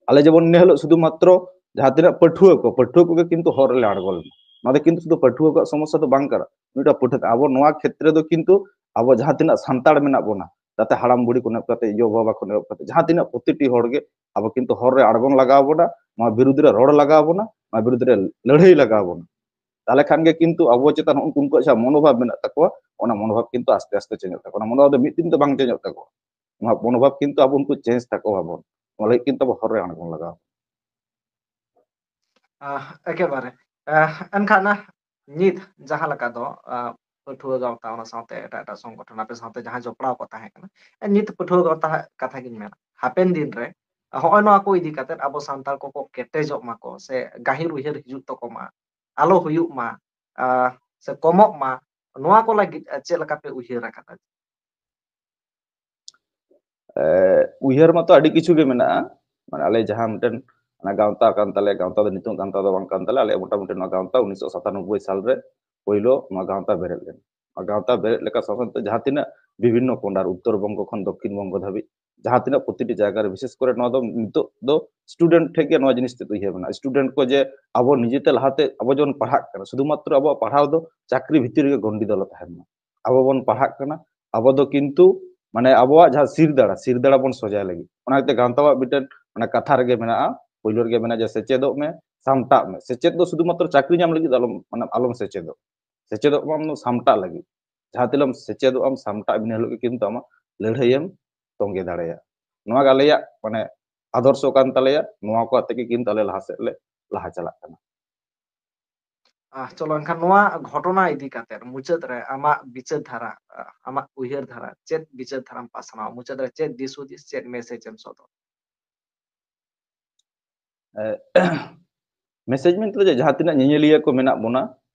ᱟᱞᱮ ᱡᱮᱢᱚᱱ ᱤᱱᱟᱹ ᱦᱤᱞᱳᱜ ᱥᱩᱫᱷᱩ ᱢᱟᱛᱨᱚ ᱡᱟᱦᱟᱸ ᱛᱤᱱᱟᱹᱜ ᱯᱟᱹᱴᱷᱩᱣᱟᱹ ᱠᱚ, ᱯᱟᱹᱴᱷᱩᱣᱟᱹ ᱠᱚᱜᱮ ᱠᱤᱱᱛᱩ ᱦᱚᱨ ᱨᱮᱞᱮ ᱟᱬᱜᱚ ᱞᱮᱱᱟ᱾ ᱱᱚᱣᱟ ᱫᱚ ᱠᱤᱱᱛᱩ ᱥᱩᱫᱷᱩ ᱯᱟᱹᱴᱷᱩᱣᱟᱹ ᱠᱚᱣᱟᱜ ᱥᱚᱢᱚᱥᱥᱟ ᱫᱚ ᱵᱟᱝ ᱠᱟᱱᱟ, ᱢᱤᱫᱴᱟᱝ ᱯᱟᱹᱴᱷᱩᱣᱟᱹ, ᱟᱵᱚ ᱱᱚᱣᱟ ᱠᱷᱮᱛᱨᱮ ᱫᱚ ᱠᱤᱱᱛᱩ ᱟᱵᱚ ᱡᱟᱦᱟᱸ ᱛᱤᱱᱟᱹᱜ ᱥᱟᱱᱛᱟᱲ ᱢᱮᱱᱟᱜ ᱵᱚᱱᱟ, ᱛᱟᱛᱮ ᱦᱟᱲᱟᱢ ᱵᱩᱲᱦᱤ ᱠᱷᱚᱱ ᱮᱦᱚᱵ ᱠᱟᱛᱮ, ᱭᱳ ᱵᱟᱵᱟ ᱠᱷᱚᱱ ᱮᱦᱚᱵ ᱠᱟᱛᱮ, ᱡᱟᱦᱟᱸ ᱛᱤᱱᱟᱹᱜ ᱯᱨᱚᱛᱤᱴᱤ ᱦᱚᱲ ᱜᱮ ᱟᱵᱚ ᱠᱤᱱᱛᱩ ᱦᱚᱨ ᱨᱮ ᱟᱬᱜᱚᱱ ᱞᱟᱜᱟᱣ ᱵᱚᱱᱟ, ᱱᱚᱣᱟ ᱵᱤᱨᱩᱫᱽ ᱨᱮ ᱨᱚᱲ ᱞᱟᱜᱟᱣ ᱵᱚᱱᱟ, ᱱᱚᱣᱟ ᱵᱤᱨᱩᱫᱽ ᱨᱮ ᱞᱟᱹᱲᱦᱟᱹᱭ ᱞᱟᱜᱟᱣ ᱵᱚᱱᱟ᱾ ᱛᱟᱦᱞᱮ ᱠᱷᱟᱱ ᱜᱮ ᱠᱤᱱᱛᱩ ᱟᱵᱚ ᱪᱮᱛᱟᱱ ᱩᱱᱠᱩ, ᱩᱱᱠᱩᱣᱟᱜ ᱡᱟᱦᱟᱸ ᱢᱚᱱᱳᱵᱷᱟᱵ ᱢᱮᱱᱟᱜ ᱛᱟᱠᱚᱣᱟ, ᱚᱱᱟ ᱢᱚᱱᱳᱵᱷᱟᱵ ᱠᱤᱱᱛᱩ ᱟᱥᱛᱮ ᱟᱥᱛᱮ ᱪᱮᱧᱡᱚᱜ ᱛᱟᱠᱚᱣᱟ᱾ ᱚᱱᱟ ᱢᱚᱱᱳᱵᱷᱟᱵ ᱫᱚ ᱢᱤᱫ ᱫᱤᱱ ᱫᱚ ᱵᱟᱝ ᱪᱮᱧᱡᱚᱜ ᱛᱟᱠᱚᱣᱟ᱾ ᱱᱚᱣᱟ ᱢᱚᱱᱳᱵᱷᱟᱵ ᱠᱤᱱᱛᱩ ᱟᱵᱚ ᱩᱱᱠᱩ ᱪᱮᱧᱡᱽ ᱛᱟᱠᱚ ᱟᱵᱚᱱ, ᱚᱱᱟ ᱞᱟᱹᱜᱤᱫ ᱠᱤᱱᱛᱩ ᱟᱵᱚ ᱦᱚᱨ ᱨᱮ ᱟᱬᱜᱚᱱ ᱞᱟᱜᱟᱣ᱾ ᱟᱦ, ᱮᱠᱮᱵᱟᱨᱮ᱾ ᱟᱦ, ᱮᱱᱠᱷᱟᱱ ᱱᱤᱛ ᱡᱟᱦᱟᱸ ᱞᱮᱠᱟ ᱫᱚ, ᱟᱦ, ᱯᱟᱹᱴᱷᱩᱣᱟᱹ ᱜᱟᱶᱛᱟ, ᱚᱱᱟ ᱥᱟᱶᱛᱮ ᱮᱴᱟᱜ ᱮᱴᱟᱜ ᱥᱚᱝᱜᱚᱴᱷᱚᱱ ᱟᱯᱮ ᱥᱟᱶᱛᱮ ᱡᱟᱦᱟᱸᱭ ᱡᱚᱯᱲᱟᱣ ᱠᱚ ᱛᱟᱦᱮᱸ ᱠᱟᱱᱟ, ᱱᱤᱛ ᱯᱟᱹᱴᱷᱩᱣᱟᱹ ᱜᱟᱶᱛᱟ ᱠᱟᱛᱷᱟ ᱜᱤᱧ ᱢᱮᱱᱟ, ᱦᱟᱯᱮᱱ ᱫᱤᱱ ᱨᱮ ᱦᱚᱸᱜᱼᱚᱭ ᱱᱚᱣᱟ ᱠᱚ ᱤᱫᱤ ᱠᱟᱛᱮᱫ ᱟᱵᱚ ᱥᱟᱱᱛᱟᱲ ᱠᱚᱠᱚ ᱠᱮᱴᱮᱡᱚᱜ ᱢᱟᱠᱚ ᱥᱮ ᱜᱟᱹᱦᱤᱨ ᱩᱭᱦᱟᱹᱨ ᱦᱤᱡᱩᱜ ᱛᱟᱠᱚ ᱢᱟ, ᱟᱞᱚ ᱦᱩᱭᱩᱜ ᱢᱟ, ᱟᱦ, ᱥᱮ ᱠᱚᱢᱚᱜ ᱢᱟ, ᱱᱚᱣᱟ ᱠᱚ ᱞᱟᱹᱜᱤᱫ ᱪᱮᱫ ᱞᱮᱠᱟ ᱯᱮ ᱩᱭᱦᱟᱹᱨ ᱟᱠᱟᱫᱟ? ᱮ, ᱩᱭᱦᱟᱹᱨ ᱢᱟᱛᱚ ᱟᱹᱰᱤ ᱠᱤᱪᱷᱩ ᱜᱮ ᱢᱮᱱᱟᱜᱼᱟ᱾ ᱢᱟᱱᱮ ᱟᱞᱮ ᱡᱟᱦᱟᱸ ᱢᱤᱫᱴᱮᱱ ᱚᱱᱟ ᱜᱟᱶᱛᱟ ᱠᱟᱱ ᱛᱟᱞᱮᱭᱟ, ᱜᱟᱶᱛᱟ ᱫᱚ ᱱᱤᱛᱚᱜ ᱜᱟᱶᱛᱟ ᱫᱚ ᱵᱟᱝ ᱠᱟᱱ ᱛᱟᱞᱮᱭᱟ, ᱟᱞᱮᱭᱟᱜ ᱢᱚᱴᱟᱢᱩᱴᱤ ᱱᱚᱣᱟ ᱜᱟᱶᱛᱟ ᱩᱱᱤᱥᱥᱚ ᱥᱟᱛᱟᱱᱚᱵᱵᱳᱭ ᱥᱟᱞ ᱨᱮ ᱯᱳᱭᱞᱳ ᱱᱚᱣᱟ ᱜᱟᱶᱛᱟ ᱵᱮᱨᱮᱫ ᱞᱮᱱᱟ᱾ ᱱᱚᱣᱟ ᱜᱟᱶᱛᱟ ᱵᱮᱨᱮᱫ ᱞᱮᱠᱟ ᱥᱟᱶ ᱥᱟᱶᱛᱮ ᱡᱟᱦᱟᱸ ᱛᱤᱱᱟᱹᱜ ᱵᱤᱵᱷᱤᱱᱱᱚ ᱠᱚᱸᱰᱟᱨ, ᱩᱛᱛᱚᱨ ᱵᱚᱝᱜᱚ ᱠᱷᱚᱱ ᱫᱚᱠᱠᱷᱤᱱ ᱵᱚᱝᱜᱚ ᱫᱷᱟᱹᱵᱤᱡ, ᱡᱟᱦᱟᱸ ᱛᱤᱱᱟᱹᱜ ᱯᱨᱚᱛᱤᱴᱤ ᱡᱟᱭᱜᱟ ᱨᱮ, ᱵᱤᱥᱮᱥ ᱠᱚᱨᱮ ᱱᱚᱣᱟ ᱫᱚ ᱱᱤᱛᱚᱜ ᱫᱚ ᱥᱴᱩᱰᱮᱱᱴ ᱴᱷᱮᱱ ᱜᱮ ᱱᱚᱣᱟ ᱡᱤᱱᱤᱥ ᱛᱮᱫ ᱩᱭᱦᱟᱹᱨ ᱢᱮᱱᱟᱜᱼᱟ᱾ ᱥᱴᱩᱰᱮᱱᱴ ᱠᱚ ᱡᱮ ᱟᱵᱚ ᱱᱤᱡᱮᱛᱮ ᱞᱟᱦᱟᱛᱮ ᱟᱵᱚ ᱡᱮᱢᱚᱱ ᱯᱟᱲᱦᱟᱜ ᱠᱟᱱᱟ, ᱥᱩᱫᱷᱩ ᱢᱟᱛᱨᱚ ᱟᱵᱚᱣᱟᱜ ᱯᱟᱲᱦᱟᱣ ᱫᱚ ᱪᱟᱹᱠᱨᱤ ᱵᱷᱤᱛᱤᱨ ᱨᱮᱜᱮ ᱜᱚᱱᱰᱤ ᱫᱚ ᱟᱞᱚ ᱛᱟᱦᱮᱱ ᱢᱟ᱾ ᱟᱵᱚ ᱵᱚᱱ ᱯᱟᱲᱦᱟᱜ ᱠᱟᱱᱟ, ᱟᱵᱚ ᱫᱚ ᱠᱤᱱᱛᱩ ᱢᱟᱱᱮ ᱟᱵᱚᱣᱟᱜ ᱡᱟᱦᱟᱸ ᱥᱤᱨ ᱫᱟᱲᱟ, ᱥᱤᱨ ᱫᱟᱲᱟ ᱵᱚᱱ ᱥᱚᱡᱟᱭ ᱞᱟᱹᱜᱤᱫ᱾ ᱚᱱᱟ ᱠᱷᱟᱹᱛᱤᱨ ᱜᱟᱶᱛᱟᱣᱟᱜ ᱢᱤᱫᱴᱮᱱ ᱚᱱᱟ ᱠᱟᱛᱷᱟ ᱨᱮᱜᱮ ᱢᱮᱱᱟᱜᱼᱟ, ᱯᱳᱭᱞᱳ ᱨᱮᱜᱮ ᱢᱮᱱᱟᱜᱼᱟ ᱡᱮ, "ᱥᱮᱪᱮᱫᱚᱜ ᱢᱮ, ᱥᱟᱢᱴᱟᱜ ᱢᱮ᱾" ᱥᱮᱪᱮᱫ ᱫᱚ ᱥᱩᱫᱷᱩ ᱢᱟᱛᱨᱚ ᱪᱟᱹᱠᱨᱤ ᱧᱟᱢ ᱞᱟᱹᱜᱤᱫ ᱫᱚ ᱟᱞᱚᱢ, ᱢᱟᱱᱮ ᱟᱞᱚᱢ ᱥᱮᱪᱮᱫᱚᱜ, ᱥᱮᱪᱮᱫᱚᱜ ᱢᱟᱢ ᱥᱟᱢᱴᱟᱜ ᱞᱟᱹᱜᱤᱫ᱾ ᱡᱟᱦᱟᱸ ᱛᱤᱱᱟᱹᱜ ᱮᱢ ᱥᱮᱪᱮᱫᱚᱜ ᱟᱢ, ᱥᱟᱢᱴᱟᱜ ᱟᱢ, ᱤᱱᱟᱹ ᱦᱤᱞᱳᱜ ᱜᱮ ᱠᱤᱱᱛᱩ ᱟᱢᱟᱜ ᱞᱟᱹᱲᱦᱟᱹᱭᱮᱢ ᱛᱚᱸᱜᱮ ᱫᱟᱲᱮᱭᱟᱜᱼᱟ᱾ ᱱᱚᱣᱟ ᱜᱮ ᱟᱞᱮᱭᱟᱜ ᱢᱟᱱᱮ ᱟᱫᱚᱨᱥᱚ ᱠᱟᱱ ᱛᱟᱞᱮᱭᱟ, ᱱᱚᱣᱟ ᱠᱚ ᱟᱛᱮ ᱜᱮ ᱠᱤᱱᱛᱩ ᱟᱞᱮ ᱞᱟᱦᱟ ᱥᱮᱫ ᱞᱮ ᱞᱟᱦᱟ ᱪᱟᱞᱟᱜ ᱠᱟᱱᱟ᱾ ᱟᱦ, ᱪᱚᱞᱚ ᱮᱱᱠᱷᱟᱱ ᱱᱚᱣᱟ ᱜᱷᱚᱴᱚᱱᱟ ᱤᱫᱤ ᱠᱟᱛᱮ ᱢᱩᱪᱟᱹᱫ ᱨᱮ ᱟᱢᱟᱜ ᱵᱤᱪᱟᱹᱨ ᱫᱷᱟᱨᱟ, ᱟᱦ, ᱟᱢᱟᱜ ᱩᱭᱦᱟᱹᱨ ᱫᱷᱟᱨᱟ ᱪᱮᱫ ᱵᱤᱪᱟᱹᱨ ᱫᱷᱟᱨᱟᱢ ᱯᱟᱥᱱᱟᱣᱟ? ᱢᱩᱪᱟᱹᱫ ᱨᱮ ᱪᱮᱫ ᱫᱤᱥ ᱦᱩᱫᱤᱥ, ᱪᱮᱫ ᱢᱮᱥᱮᱡᱽ ᱮᱢ ᱥᱚᱫᱚᱨ? ᱢᱮᱥᱮᱡᱽ ᱢᱮᱱᱛᱮ ᱫᱚ ᱡᱟᱦᱟᱸ ᱛᱤᱱᱟᱹᱜ ᱧᱮᱧᱮᱞᱤᱭᱟᱹ ᱠᱚ ᱢᱮᱱᱟᱜ ᱵᱚᱱᱟ,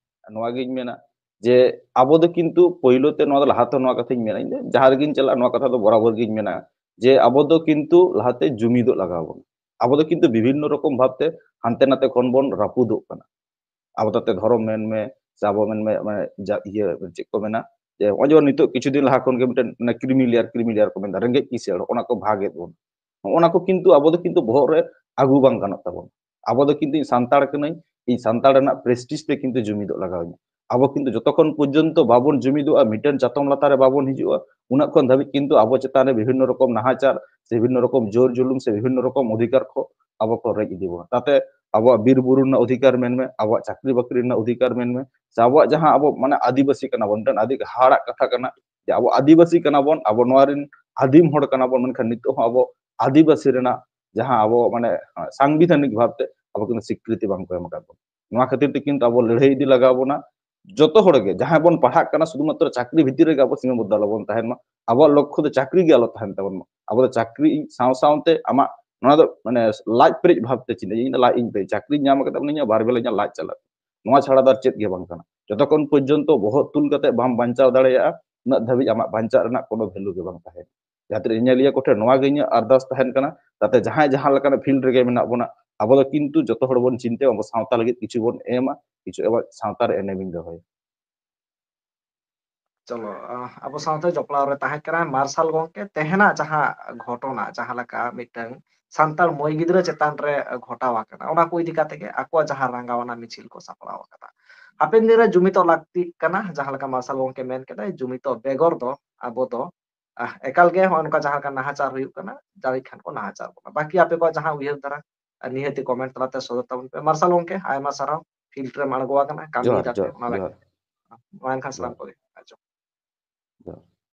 ᱱᱚᱣᱟ ᱜᱤᱧ ᱢᱮᱱᱟ ᱡᱮ ᱟᱵᱚ ᱫᱚ ᱠᱤᱱᱛᱩ ᱯᱳᱭᱞᱳ ᱛᱮ ᱱᱚᱣᱟ ᱫᱚ ᱞᱟᱦᱟ ᱛᱮ ᱱᱚᱣᱟ ᱠᱟᱛᱷᱟᱧ ᱢᱮᱱᱟ, ᱤᱧ ᱫᱚ ᱡᱟᱦᱟᱸ ᱨᱮᱜᱤᱧ ᱪᱟᱞᱟᱜᱼᱟ ᱱᱚᱣᱟ ᱠᱟᱛᱷᱟ ᱫᱚ ᱵᱚᱨᱟᱵᱚᱨ ᱜᱤᱧ ᱢᱮᱱᱟ ᱡᱮ ᱟᱵᱚ ᱫᱚ ᱠᱤᱱᱛᱩ ᱞᱟᱦᱟᱛᱮ ᱡᱩᱢᱤᱫᱚᱜ ᱞᱟᱜᱟᱣ ᱵᱚᱱᱟ᱾ ᱟᱵᱚ ᱫᱚ ᱠᱤᱱᱛᱩ ᱵᱤᱵᱷᱤᱱᱱᱚ ᱨᱚᱠᱚᱢ ᱵᱷᱟᱵᱛᱮ ᱦᱟᱱᱛᱮ ᱱᱟᱛᱮ ᱠᱷᱚᱱ ᱵᱚᱱ ᱨᱟᱹᱯᱩᱫᱚᱜ ᱠᱟᱱᱟ᱾ ᱟᱵᱚ ᱛᱟᱛᱮ ᱫᱷᱚᱨᱚᱢ ᱢᱮᱱᱢᱮ, ᱥᱮ ᱟᱵᱚ ᱢᱮᱱᱢᱮ ᱢᱟᱱᱮ ᱡᱟ-, ᱤᱭᱟᱹ ᱪᱮᱫ ᱠᱚ ᱢᱮᱱᱟ, ᱡᱮ ᱱᱚᱜᱼᱚᱭ ᱡᱮᱢᱚᱱ ᱱᱤᱛᱚᱜ ᱠᱤᱪᱷᱩ ᱫᱤᱱ ᱞᱟᱦᱟ ᱠᱷᱚᱱ ᱜᱮ ᱢᱤᱫᱴᱮᱱ ᱢᱟᱱᱮ creamy layer, creamy layer ᱠᱚ ᱢᱮᱱᱫᱟ, ᱨᱮᱸᱜᱮᱡ ᱠᱤᱥᱟᱹᱬ, ᱚᱱᱟ ᱠᱚ ᱵᱷᱟᱜᱮᱫ ᱵᱚᱱ᱾ ᱱᱚᱜᱼᱚ ᱱᱟ ᱠᱚ ᱠᱤᱱᱛᱩ ᱟᱵᱚ ᱫᱚ ᱠᱤᱱᱛᱩ ᱵᱚᱦᱚᱜ ᱨᱮ ᱟᱹᱜᱩ ᱵᱟᱝ ᱜᱟᱱᱚᱜ ᱛᱟᱵᱚᱱ᱾ ᱟᱵᱚ ᱫᱚ ᱠᱤᱱᱛᱩ ᱤᱧ ᱥᱟᱱᱛᱟᱲ ᱠᱟᱹᱱᱟᱹᱧ, ᱤᱧ ᱥᱟᱱᱛᱟᱲ ᱨᱮᱱᱟᱜ prestige ᱛᱮ ᱠᱤᱱᱛᱩ ᱡᱩᱢᱤᱫᱚᱜ ᱞᱟᱜᱟᱣ ᱤᱧᱟ᱾ ᱟᱵᱚ ᱠᱤᱱᱛᱩ ᱡᱚᱛᱚ ᱠᱷᱚᱱ ᱯᱚᱨᱡᱚᱱᱛᱚ ᱵᱟᱵᱚᱱ ᱡᱩᱢᱤᱫᱚᱜᱼᱟ, ᱢᱤᱫᱴᱮᱱ ᱪᱟᱛᱚᱢ ᱞᱟᱛᱟᱨ ᱨᱮ ᱵᱟᱵᱚᱱ ᱦᱤᱡᱩᱜᱼᱟ, ᱩᱱᱟᱹᱜ ᱠᱷᱚᱱ ᱫᱷᱟᱹᱵᱤᱡ ᱠᱤᱱᱛᱩ ᱟᱵᱚ ᱪᱮᱛᱟᱱ ᱨᱮ ᱵᱤᱵᱷᱤᱱᱱᱚ ᱨᱚᱠᱚᱢ ᱱᱟᱦᱟᱪᱟᱨ ᱥᱮ ᱵᱤᱵᱷᱤᱱᱱᱚ ᱨᱚᱠᱚᱢ ᱡᱳᱨ ᱡᱩᱞᱩᱢ ᱥᱮ ᱵᱤᱵᱷᱤᱱᱱᱚ ᱨᱚᱠᱚᱢ ᱚᱫᱷᱤᱠᱟᱨ ᱠᱚ ᱟᱵᱚ ᱠᱚ ᱨᱮᱡ ᱤᱫᱤ ᱵᱚᱱᱟ᱾ ᱛᱟᱛᱮ ᱟᱵᱚᱣᱟᱜ ᱵᱤᱨ ᱵᱩᱨᱩ ᱨᱮᱱᱟᱜ ᱚᱫᱷᱤᱠᱟᱨ ᱢᱮᱱᱢᱮ, ᱟᱵᱚᱣᱟᱜ ᱪᱟᱹᱠᱨᱤ ᱵᱟᱹᱠᱨᱤ ᱨᱮᱱᱟᱜ ᱚᱫᱷᱤᱠᱟᱨ ᱢᱮᱱᱢᱮ, ᱥᱮ ᱟᱵᱚᱣᱟᱜ ᱡᱟᱦᱟᱸ ᱟᱵᱚ ᱢᱟᱱᱮ ᱟᱹᱫᱤᱵᱟᱹᱥᱤ ᱠᱟᱱᱟ ᱵᱚᱱ, ᱢᱤᱫᱴᱮᱱ ᱟᱹᱰᱤ ᱦᱟᱦᱟᱲᱟᱜ ᱠᱟᱛᱷᱟ ᱠᱟᱱᱟ ᱡᱮ ᱟᱵᱚ ᱟᱹᱫᱤᱵᱟᱹᱥᱤ ᱠᱟᱱᱟ ᱵᱚᱱ, ᱟᱵᱚ ᱱᱚᱣᱟ ᱨᱮᱱ ᱟᱹᱫᱤᱢ ᱦᱚᱲ ᱠᱟᱱᱟ ᱵᱚᱱ, ᱢᱮᱱᱠᱷᱟᱱ ᱱᱤᱛᱚᱜ ᱦᱚᱸ ᱟᱵᱚ ᱟᱹᱫᱤᱵᱟᱹᱥᱤ ᱨᱮᱱᱟᱜ ᱡᱟᱦᱟᱸ ᱟᱵᱚ ᱢᱟᱱᱮ ᱥᱟᱝᱵᱤᱫᱷᱟᱱᱤᱠ ᱵᱷᱟᱵᱛᱮ ᱟᱵᱚ ᱠᱤᱱᱛᱩ ᱥᱤᱠᱨᱤᱛᱤ ᱵᱟᱝ ᱠᱚ ᱮᱢ ᱟᱠᱟᱫ ᱵᱚᱱᱟ᱾ ᱱᱚᱣᱟ ᱠᱷᱟᱹᱛᱤᱨ ᱛᱮ ᱠᱤᱱᱛᱩ ᱟᱵᱚ ᱞᱟᱹᱲᱦᱟᱹᱭ ᱤᱫᱤ ᱞᱟᱜᱟᱣ ᱵᱚᱱᱟ᱾ ᱡᱚᱛᱚ ᱦᱚᱲ ᱜᱮ ᱡᱟᱦᱟᱸᱭ ᱵᱚᱱ ᱯᱟᱲᱦᱟᱜ ᱠᱟᱱᱟ, ᱥᱩᱫᱷᱩ ᱢᱟᱛᱨᱚ ᱪᱟᱹᱠᱨᱤ ᱵᱷᱤᱛᱤᱨ ᱨᱮᱜᱮ ᱟᱵᱚ ᱥᱤᱢᱟᱹ ᱵᱚᱫᱽᱫᱷᱚ ᱟᱞᱚ ᱵᱚᱱ ᱛᱟᱦᱮᱱ ᱢᱟ᱾ ᱟᱵᱚᱣᱟᱜ ᱞᱚᱠᱠᱷᱚ ᱫᱚ ᱪᱟᱹᱠᱨᱤ ᱜᱮ ᱟᱞᱚ ᱛᱟᱦᱮᱱ ᱛᱟᱵᱚᱱ ᱢᱟ᱾ ᱟᱵᱚ ᱫᱚ ᱪᱟᱹᱠᱨᱤ ᱥᱟᱶ ᱥᱟᱶᱛᱮ ᱟᱢᱟᱜ ᱱᱚᱣᱟ ᱫᱚ ᱢᱟᱱᱮ ᱞᱟᱡ ᱯᱮᱨᱮᱡ ᱵᱷᱟᱵᱛᱮ ᱪᱤᱱᱛᱟᱹ, ᱤᱧ ᱫᱚ ᱞᱟᱡ ᱤᱧ ᱯᱮᱨᱮᱡ, ᱪᱟᱹᱠᱨᱤᱧ ᱧᱟᱢ ᱟᱠᱟᱫᱟ, ᱢᱟᱱᱮ ᱤᱧᱟᱹᱜ ᱵᱟᱨ ᱵᱮᱞᱟ ᱤᱧᱟᱹᱜ ᱞᱟᱡ ᱪᱟᱞᱟᱜ, ᱱᱚᱣᱟ ᱪᱷᱟᱲᱟ ᱫᱚ ᱟᱨ ᱪᱮᱫ ᱜᱮ ᱵᱟᱝ ᱠᱟᱱᱟ᱾ ᱡᱚᱛᱚᱠᱷᱚᱱ ᱯᱚᱨᱡᱚᱱᱛᱚ ᱵᱚᱦᱚᱜ ᱛᱩᱞ ᱠᱟᱛᱮ ᱵᱟᱢ ᱵᱟᱧᱪᱟᱣ ᱫᱟᱲᱮᱭᱟᱜᱼᱟ, ᱩᱱᱟᱹᱜ ᱫᱷᱟᱹᱵᱤᱡ ᱟᱢᱟᱜ ᱵᱟᱧᱪᱟᱜ ᱨᱮᱱᱟᱜ ᱠᱳᱱᱳ value ᱜᱮ ᱵᱟᱝ ᱛᱟᱦᱮᱱᱟ᱾ ᱡᱟᱦᱟᱸ ᱛᱤᱱᱟᱹᱜ ᱧᱮᱧᱮᱞᱤᱭᱟᱹ ᱠᱚᱴᱷᱮᱱ ᱱᱚᱣᱟ ᱜᱮ ᱤᱧᱟᱹᱜ ᱟᱨᱫᱟᱥ ᱛᱟᱦᱮᱱ ᱠᱟᱱᱟ, ᱡᱟᱛᱮ ᱡᱟᱦᱟᱸᱭ ᱡᱟᱦᱟᱸ ᱞᱮᱠᱟᱱᱟᱜ field ᱨᱮᱜᱮ ᱢᱮᱱᱟᱜ ᱵᱚᱱᱟ, ᱟᱵᱚ ᱫᱚ ᱠᱤᱱᱛᱩ ᱡᱚᱛᱚ ᱦᱚᱲ ᱵᱚᱱ ᱪᱤᱱᱛᱟᱹᱭᱟ, ᱟᱵᱚ ᱥᱟᱶᱛᱟ ᱞᱟᱹᱜᱤᱫ ᱠᱤᱪᱷᱩ ᱵᱚᱱ ᱮᱢᱟ, ᱠᱤᱪᱷᱩ ᱟᱵᱚ ᱥᱟᱶᱛᱟ ᱨᱮ ᱮᱱᱮᱢᱤᱧ ᱫᱚᱦᱚᱭᱟ᱾ ᱪᱚᱞᱚ, ᱟᱦ, ᱟᱵᱚ ᱥᱟᱶᱛᱮ ᱡᱚᱯᱲᱟᱣ ᱨᱮ ᱛᱟᱦᱮᱸ ᱠᱟᱱᱟᱭ ᱢᱟᱨᱥᱟᱞ ᱜᱚᱢᱠᱮ᱾ ᱛᱮᱦᱮᱧᱟᱜ ᱡᱟᱦᱟᱸ ᱜᱷᱚᱴᱚᱱᱟ, ᱡᱟᱦᱟᱸ ᱞᱮᱠᱟ ᱢᱤᱫᱴᱟᱝ ᱥᱟᱱᱛᱟᱲ ᱢᱟᱹᱭ ᱜᱤᱫᱽᱨᱟᱹ ᱪᱮᱛᱟᱱ ᱨᱮ ᱜᱷᱚᱴᱟᱣ ᱟᱠᱟᱱᱟ, ᱚᱱᱟ ᱠᱚ ᱤᱫᱤ ᱠᱟᱛᱮ ᱜᱮ ᱟᱠᱚᱣᱟᱜ ᱡᱟᱦᱟᱸ ᱨᱟᱸᱜᱟᱣᱱᱟ ᱢᱤᱪᱷᱤᱞ ᱠᱚ ᱥᱟᱯᱲᱟᱣ ᱟᱠᱟᱫᱟ᱾ ᱦᱟᱯᱮᱱ ᱫᱤᱱ ᱨᱮ ᱡᱩᱢᱤᱫᱚᱜ ᱞᱟᱹᱠᱛᱤᱜ ᱠᱟᱱᱟ, ᱡᱟᱦᱟᱸ ᱞᱮᱠᱟ ᱢᱟᱨᱥᱟᱞ ᱜᱚᱢᱠᱮ ᱢᱮᱱ ᱠᱮᱫᱟᱭ, ᱡᱩᱢᱤᱫᱚᱜ ᱵᱮᱜᱚᱨ ᱫᱚ ᱟᱵᱚ ᱫᱚ, ᱟᱦ, ᱮᱠᱟᱞ ᱜᱮ ᱦᱚᱸᱜᱼᱚ ᱱᱚᱝᱠᱟ ᱡᱟᱦᱟᱸ ᱞᱮᱠᱟ ᱱᱟᱦᱟᱪᱟᱨ ᱦᱩᱭᱩᱜ ᱠᱟᱱᱟ, ᱡᱟᱹᱱᱤᱡ ᱠᱷᱟᱱ ᱠᱚ ᱱᱟᱦᱟᱪᱟᱨ ᱵᱚᱱᱟ᱾ ᱵᱟᱹᱠᱤ ᱟᱯᱮ ᱠᱚᱣᱟᱜ ᱡᱟᱦᱟᱸ ᱩᱭᱦᱟᱹᱨ ᱫᱷᱟᱨᱟ, ᱟᱨ ᱱᱤᱦᱟᱹᱛᱤ comment ᱛᱟᱞᱟᱛᱮ ᱥᱚᱫᱚᱨ ᱛᱟᱵᱚᱱ ᱯᱮ᱾ ᱢᱟᱨᱥᱟᱞ ᱜᱚᱢᱠᱮ, ᱟᱭᱢᱟ ᱥᱟᱨᱦᱟᱣ, field ᱨᱮᱢ ᱟᱬᱜᱚ ᱟᱠᱟᱱᱟ, ᱠᱟᱹᱢᱤ ᱡᱚᱦᱟᱨ, ᱫᱟᱯᱮ, ᱡᱚᱦᱟᱨ, ᱚᱱᱟ ᱞᱟᱹᱜᱤᱫ᱾ ᱡᱚᱦᱟᱨ᱾ ᱢᱟ ᱮᱱᱠᱷᱟᱱ ᱥᱟᱱᱟᱢ ᱡᱚᱦᱟᱨ᱾ ᱠᱚᱜᱮ ᱟᱸᱡᱚᱢ᱾ ᱡᱚᱦᱟᱨ᱾